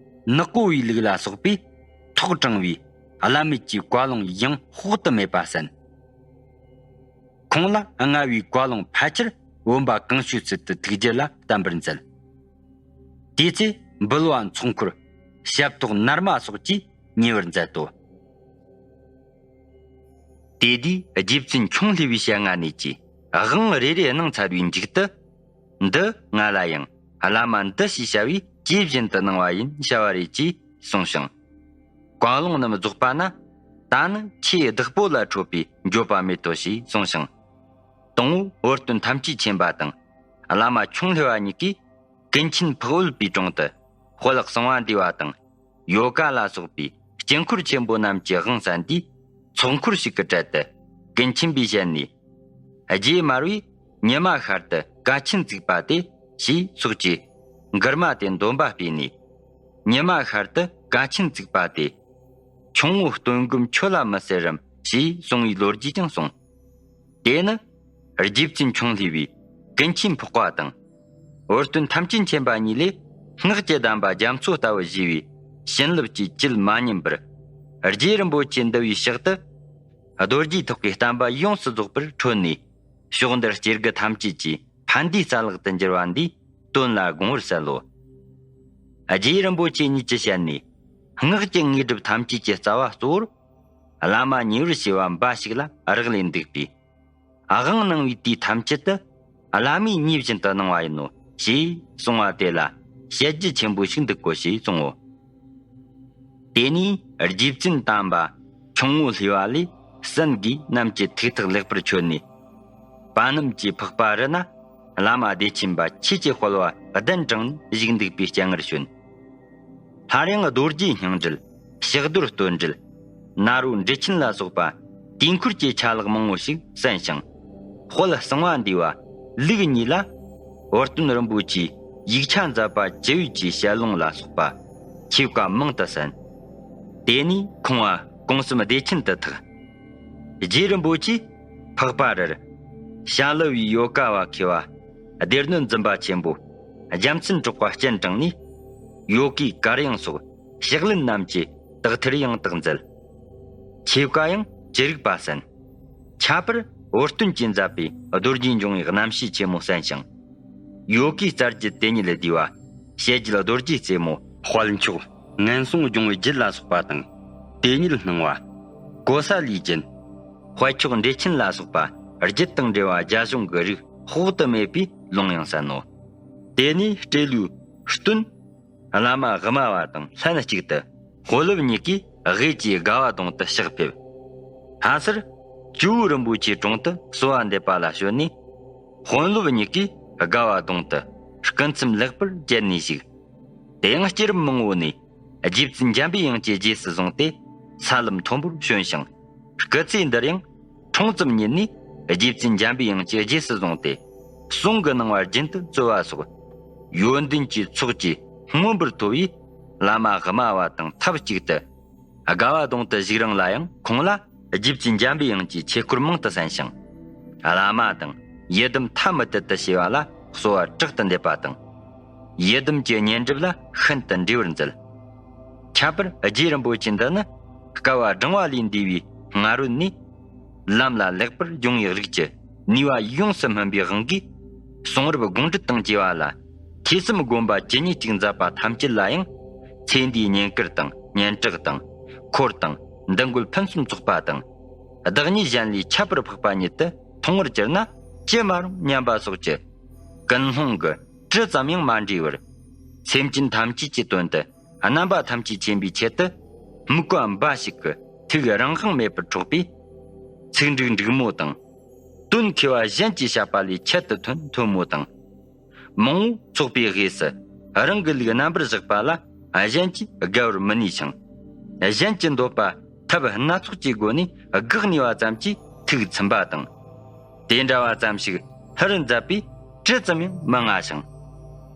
ནག་པོ་བའི་ལུགས་ལ་སོགས་པས་ཐོག་དྲངས་པའི་བླ་མེད་ཀྱི་བཀའ་ལུང་ཡང་དཔག་ཏུ་མེད་པ་གསན། ཁོང་ལ་ལྔ་བའི་བཀའ་ལུང་ཕལ་ཆེར་བུམ་པ་གང་བྱོའི་ཚུལ་དུ་ཐུགས་རྒྱུད་ལ་བསྟན་པར་མཛད། དེའི་ཚེ་འབུལ་བ་ཚོགས་འཁོར་ཞབས་ཏོག་ནར་མ་སོགས་ཀྱིས་མཉེས་པར་མཛད་དོ། དེ་དུས་རྗེ་བཙུན་ཁྱུང་ལྷས་པའི་ཞལ་སྔ་ནས་ཀྱི་དབང་རེ་རེ་གནང་ཚར་བའི་མཇུག་ཏུ། འདི་ང་ལ་ཡང་བླ་མ་འདི་ཞེས་བྱ་བས་ཇི་བཞིན་དུ་གནང་བ་ཡིན་བྱ་བ་རེད་ཅེས་གསུངས་ཤིང་། བཀའ་ལུང་རྣམས་རྫོགས་པ་ན། ད་ནི་ཆོས་བདག་པོ་ལ་འཕྲོད་པའི་འགྱོད་པ་མེད་དོ་ཞེས་གསུངས་ཤིང་། དང་པོ་བུ་སྟོན་ཐམས་ཅད་མཁྱེན་པ་དང་བླ་མ་ཁྱུང་ལྷས་པ་གཉིས་ཀྱིས་ཀུན་མཁྱེན་འཕགས་འོད་པའི་དྲུང་དུ་དཔལ་གསང་བ་འདུས་པ་དང་ཡོ་ག་ལ་སོགས་པའི་དཀྱིལ་འཁོར་ཆེན་པོ་རྣམས་ཀྱི་དབང་གསན་དུས། ཚོགས་འཁོར་ཞིག་གི་གྲལ་དུ་ཀུན་མཁྱེན་པའི་ཞལ་ནས། རྗེ་མར་པས་ཉི་མ་ཤར་དུ་ཀ་ཆེན་བརྩིགས་པ་དེ་ཞེས་སོགས་ཀྱི་མགུར་མ་དེ་འདོན་པ་སྤེལ་ནས། ཉི་མ་ཤར་དུ་ཀ་ཆེན་བརྩིགས་པ་དེ། ཁྱུང་པོ་སྟོན་སྒོམ་ཁྱོད་ལ་མི་ཟེར་རམ་ཞེས་གསུང་བའི་ལོ་རྒྱུས་ཀྱང་གསུངས། དེ་ནི་རྗེ་བཙུན་ཁྱུང་ལྷས་པས་ཀུན་མཁྱེན་འཕགས་པ་དང་། འོད་སྟོན་ཐམས་ཅད་མཁྱེན་པ་གཉིས་ལས་སྔགས་ཀྱི་གདམས་པ་རྒྱ་མཚོ་ལྟ་བུ་ཞེས་པའི་བྱིན་རླབས་ཀྱིས་བཅུད་མ་ཉམས་པར། རྗེ་རིན་པོ་ཆེ་འདུལ་བའི་ཕྱག་ཏུ་རྡོ་རྗེ་ཐོག་གི་བསྟན་པ་ཡོངས་སུ་རྫོགས་པར་འཕྲོད་ནས། ཕྱོགས་འདིར་སྐྱེ་རྒུ་ཐམས་ཅད་ཀྱི་ཕན་བདེའི་རྩ་ལག་ཏུ་འགྱུར་བ་འདིའི་དོན་ལ་དགོངས་པར་གསལ་ལོ། རྗེ་རིན་པོ་ཆེ་ཉིད་ཀྱི་ཞལ་ནས་སྔགས་ཀྱི་དངོས་གྲུབ་ཐམས་ཅད་ཀྱི་རྩ་བ་གཙོ་བོར་བླ་མ་མཉེས་པར་བྱེད་པ་འབའ་ཞིག་ལ་རག་ལས་འདུག་པས། དབང་གནང་བའི་དུས་ཐམས་ཅད་དུ་བླ་མས་ཉིན་བཞིན་དུ་གནང་བ་ཡིན་ནོ་ཞེས་གསུངས་པ་དེ་ལ་དཔྱད་རྒྱུ་ཆེན་པོ་ཞིག་འདུག་གོ་ཞེས་གསུངས་ངོ་། དེ་ནས་རྗེ་བཙུན་དམ་པ་ཁྱུང་པོ་ལྷས་པ་ལས་གསན་དགོས་རྣམས་ཀྱི་ཐུགས་ཐག་ལེགས་པར་ཆོད་ནས། པ་སྣམ་གྱི་ཕག་པ་རི་ན་བླ་མ་བདེ་ཆེན་པ་ཆོས་ཀྱི་དཔལ་བ་གདན་དྲངས་ནས་བཞུགས་འདུག་པའི་སྤྱན་སྔར་བྱོན། སླར་ཡང་རྡོ་རྗེ་སྙིང་འགྲེལ། ཕྱག་རྡོར་སྟོད་འགྲེལ། ནཱ་རོ་འགྲེལ་ཆེན་ལ་སོགས་པ་དུས་འཁོར་གྱི་ཆ་ལག་མང་བོ་ཞིག་གསན་ཞིང་། དཔལ་གསང་བ་འདུས་པ་ལུགས་གཉིས་ལ་འོད་སྟོན་རིན་པོ་ཆེའི་ཡིག་ཆ་མཛད་པ་བཅུ་ཡོད་ཀྱི་ཞལ་ལུང་ལ་སོགས་པ་ཆོས་བཀའ་མང་དུ་གསན། དེ་ནས་ཁོང་བ་གུང་གསུམ་བདེ་ཆེན་དུ་ཐུག་རྗེ་རིན་པོ་ཆེས་འཕགས་པ་རིར་ཞྭ་ལུ་བའི་ཡོ་ག་བ་མཁས་པ་སྡེ་སྣོད་འཛིན་པ་ཆེན་པོ་རྒྱལ་མཚན་གྲགས་པ་སྤྱན་དྲངས་ནས། ཡོ་གའི་གར་དབྱངས་སོགས་ཕྱག་ལེན་རྣམས་ཀྱི་དག་ཐེར་ཡང་དག་མཛད། ཆོས་བཀའ་ཡང་ཅི་རིགས་པ་གསན། ཁྱད་པར་འོད་སྟོན་གྱིས་མཛད་པའི་རྡོ་རྗེ་འཇོམས་པའི་རྣམ་བཤད་ཆེན་མོ་གསན་ཞིང་། ཡོ་གའི་རྩ་རྒྱུད་དེ་ཉིད་ལས་བསྡུས་པ་བཤད་རྒྱུད་རྡོ་རྗེ་རྩེ་མོ། དཔལ་མཆོག་ངན་སོང་སྦྱོང་བའི་རྒྱུད་ལ་སོགས་པ་དང་། དེ་ཉིད་སྣང་བ། གོ་ས་ལས་རྒྱུད། དཔལ་མཆོག་འགྲེལ་ཆེན་ལ་སོགས་པ་རྒྱུད་དང་འབྲེལ་བ་རྒྱ་གཞུང་གི་རིགས་དཔག་ཏུ་མེད་པའི་ལུང་ཡང་གསན་ནོ། དེ་ནས་སྤྲེལ་ལོའི་སྟོན། བླ་མ་དབུ་མ་པ་དང་ལྷན་གཅིག་ཏུ་དཔོན་སློབ་གཉིས་ཀྱིས་དབུས་ཀྱི་དགའ་བ་གདོང་དུ་ཕྱག་ཕེབས། ལྷ་སར་ཇོ་བོ་རིན་པོ་ཆེའི་དྲུང་དུ་གསོལ་བ་འདེབས་པ་ལ་བྱོན་ནས། དཔོན་སློབ་གཉིས་ཀས་དགའ་བ་གདོང་དུ་སྐུ་མཚམས་ལེགས་པར་བཅད་ནས་བཞུགས། དེ་ཡང་སྐྱེས་རབས་མང་བོ་ནས་རྗེ་བཙུན་འཇམ་པའི་དབྱངས་ཀྱི་རྗེས་སུ་བཟུང་སྟེ་ས་ལམ་མཐོན་པོར་བྱོན་ཞིང་། སྐུ་ཚེ་འདིར་ཡང་འཁྲུངས་ཙམ་ཉིད་ནས་རྗེ་བཙུན་འཇམ་པའི་དབྱངས་ཀྱི་རྗེས་སུ་བཟུང་སྟེ། གསུང་གི་གནང་བ་རྒྱུན་དུ་སྩོལ་བ་སོགས། ཡོན་ཏན་གྱི་ཚོགས་ཀྱིས་མངོན་པར་མཐོ་བའི་བླ་མ་དམའ་བ་དང་ཐབས་ཅིག་ཏུ། དགའ་བ་གདོང་དུ་བཞུགས་རིང་ལ་ཡང་ཁོང་ལ་རྗེ་བཙུན་འཇམ་པའི་དབྱངས་ཀྱི་ཆོས་སྐོར་མང་དུ་གསན་ཞིང་། བླ་མ་དང་ཡི་དམ་ཐ་མི་དད་དུ་བྱས་པ་ལ་གསོལ་བ་དྲག་ཏུ་འདེབས་པ་དང་། ཡི་དམ་གྱི་བསྙེན་སྒྲུབ་ལ་ཤིན་ཏུ་འབྲས་བུར་མཛད། ཁྱད་པར་རྗེ་རིན་པོ་ཆེ་འདི་ནི་སྐལ་བ་བགྲང་བ་ལས་འདས་པའི་སྔ་རོལ་ནས། ལམ་ལ་ལེགས་པར་སྦྱོང་བའི་རིགས་ཀྱི་ནུས་པ་ཡོངས་སུ་སྨིན་པའི་དབང་གིས། གསུང་རབ་དགོངས་འགྲེལ་དང་བཅས་པ་ལ་ཐོས་བསམ་སྒོམ་པ་ཇི་སྙེད་ཅིག་མཛད་པ་ཐམས་ཅད་ལ་ཡང་ཚེ་འདིའི་བསྙེན་བཀུར་དང་སྙན་གྲགས་དང་འཁོར་དང་འདུ་འགོད་ཕུན་སུམ་ཚོགས་པ་དང་། བདག་ཉིད་གཞན་ལས་ཁྱད་པར་འཕགས་པ་ཉིད་དུ་མཐོང་བར་གྱུར་ན་ཅི་མ་རུང་སྙམ་པ་སོགས་ཀྱི་ཀུན་སློང་གི་དྲི་ཙམ་ཡང་མ་འདྲེས་པར། སེམས་ཅན་ཐམས་ཅད་ཀྱི་དོན་དུ་རྣམ་པ་ཐམས་ཅད་མཁྱེན་པའི་ཆེད་དུ། སྨུག་པ་འབའ་ཞིག་གི་ཐུགས་རང་དབང་མེད་པར་འཕྲོག་པས། ཚིག་འབྲུ་འབྲུག་མོ་དང་། དོན་མཁས་པ་གཞན་གྱིས་བཤད་པ་ལས་ཁྱད་དུ་ཐོན་ཐོན་མོ་དང་། མང་བོ་ཚོགས་པའི་དབུས་སུ་རང་གི་ལུགས་རྣམ་པར་བཞག་པ་ལ་གཞན་གྱིས་དགའ་བར་མི་ནུས་ཤིང་། གཞན་གྱི་འདོད་པ་ཐབས་སྣ་ཚོགས་ཀྱི་སྒོ་ནས་བཀག་ནུས་པ་ཙམ་གྱིས་ཐུགས་ཚིམ་པ་དང་། དེ་འདྲ་བ་ཙམ་ཞིག་ལྷུར་མཛད་པས་དྲི་ཙམ་ཡང་མི་མངའ་ཞིང་།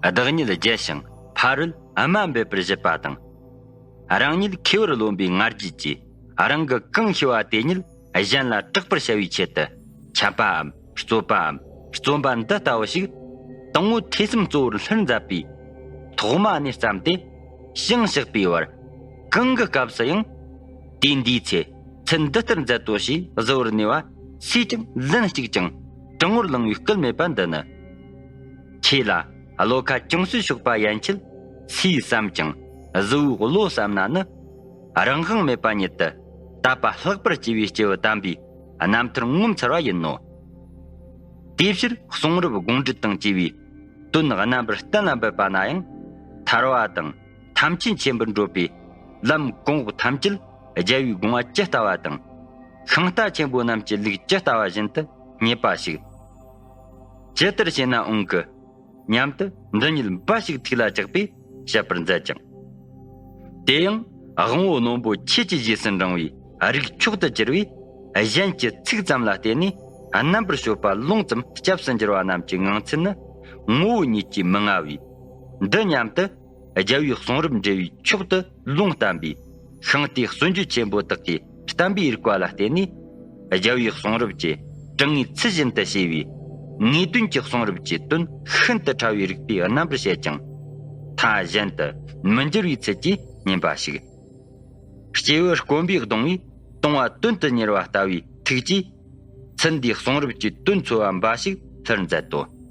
བདག་ཉིད་བརྗེད་ཞིང་ཕ་རོལ་དམའ་འབེབས་པར་བྱེད་པ་དང་། རང་ཉིད་མཁས་པར་རློམ་པའི་ང་རྒྱལ་གྱིས་རང་གི་གང་ཤེས་པ་དེ་ཉིད་གཞན་ལ་གྲགས་པར་བྱ་བའི་ཆེད་དུ་འཆད་པའམ་རྩོད་པའམ་རྩོམ་པ་འདི་ལྟ་བུ་ཞིག་དང་པོ་ཐོས་བསམ་གཙོ་བོར་ལྷུར་མཛད་པའི་ཐོག་མ་ནས་བརྩམས་ཏེ་ཞིང་གཤེགས་པའི་བར་གང་གི་སྐབས་སུ་ཡང་། དུས་འདིའི་ཚེ་ཚུལ་འདི་ལྟར་མཛད་དོ་ཞེས་གཟུ་བོར་གནས་པ་སུས་ཀྱང་ལན་གཅིག་ཀྱང་དྲང་བོར་བླང་བའི་སྐུལ་མེད་པ་འདི་ནི། ཁྱེད་ལ་བློ་ཁ་ཅུང་ཟད་ཕྱོགས་པ་ཡན་ཆད་སུས་བསམ་ཀྱང་གཟུ་བོའི་བློ་བསམ་ན་ནི། རང་དབང་མེད་པ་ཉིད་དུ་དད་པ་ལྷག་པར་སྐྱེ་བའི་སྐྱེས་བུ་དམ་པའི་རྣམ་ཐར་ངོ་མཚར་བ་ཡིན་ནོ། དེའི་ཕྱིར་གསུང་རབ་དགོངས་འགྲེལ་དང་བཅས་པའི་དོན་རྣམ་པར་གཏན་ལ་འབེབས་པ་ན་ཡང་ཐར་བ་དང་ཐམས་ཅད་མཁྱེན་པར་འགྲོ་བའི་ལམ་གོང་འོག་ཐམས་ཅད་རྒྱལ་བའི་དགོངས་པ་ཇི་ལྟ་བ་དང་། ཤིང་རྟ་ཆེན་པོ་རྣམས་ཀྱི་ལུགས་ཇི་ལྟ་བ་བཞིན་དུ་རྙེད་པ་ཞིག་ཇི་ལྟར་བྱས་ན་འོང་གི་སྙམ་དུ་འདི་ཉིད་འབའ་ཞིག་ཐུགས་ལ་བཅགས་པས་བཤད་པར་མཛད་ཅིང་། དེ་ཡང་དབང་པོ་རྣོན་པོ་ཆོས་ཀྱི་རྗེས་སུ་འབྲང་བའི་རིགས་མཆོག་ཏུ་གྱུར་པས་གཞན་གྱི་ཚིག་ཙམ་ལ་བརྟེན་ནས་རྣམ་པར་དཔྱོད་པ་ལོང་ཙམ་སྐྱབས་སུ་འགྱུར་བ་རྣམས་ཀྱི་ངང་ཚུལ་ནི་ངོ་བོ་ཉིད་ཀྱིས་མི་མངའ་བས། འདི་སྙམ་དུ། རྒྱལ་བའི་གསུང་རབ་འགྲེལ་བའི་མཆོག་ཏུ་ལུང་བསྟན་པའི་ཤིང་རྟའི་སྲོལ་འབྱེད་ཆེན་པོ་དག་གིས་བསྟན་པའི་རིགས་པ་ལ་བརྟེན་ནས། རྒྱལ་བའི་གསུང་རབ་ཀྱི་དྲང་ངེས་ཚུལ་བཞིན་དུ་ཤེས་པའི་ངེས་དོན་གྱི་གསུང་རབ་ཀྱི་དོན་ཤིན་ཏུ་ཕྲ་བའི་རིགས་པའི་རྣམ་པར་བཤད་ཅིང་། མཐའ་གཞན་དུ་མི་འགྱུར་བའི་ཚུལ་གྱིས་ཉན་པ་ཞིག་སྐྱེས་བུ་དཀོན་པས་གདུང་བས་གཏོང་བ་དོན་དུ་གཉེར་བ་ལྟ་བུའི་ཐུགས་ཀྱིས། ཚུལ་འདིའི་གསུང་རབ་ཀྱི་དོན་འཚོལ་བ་འབའ་ཞིག་ལྷུར་མཛད་དོ།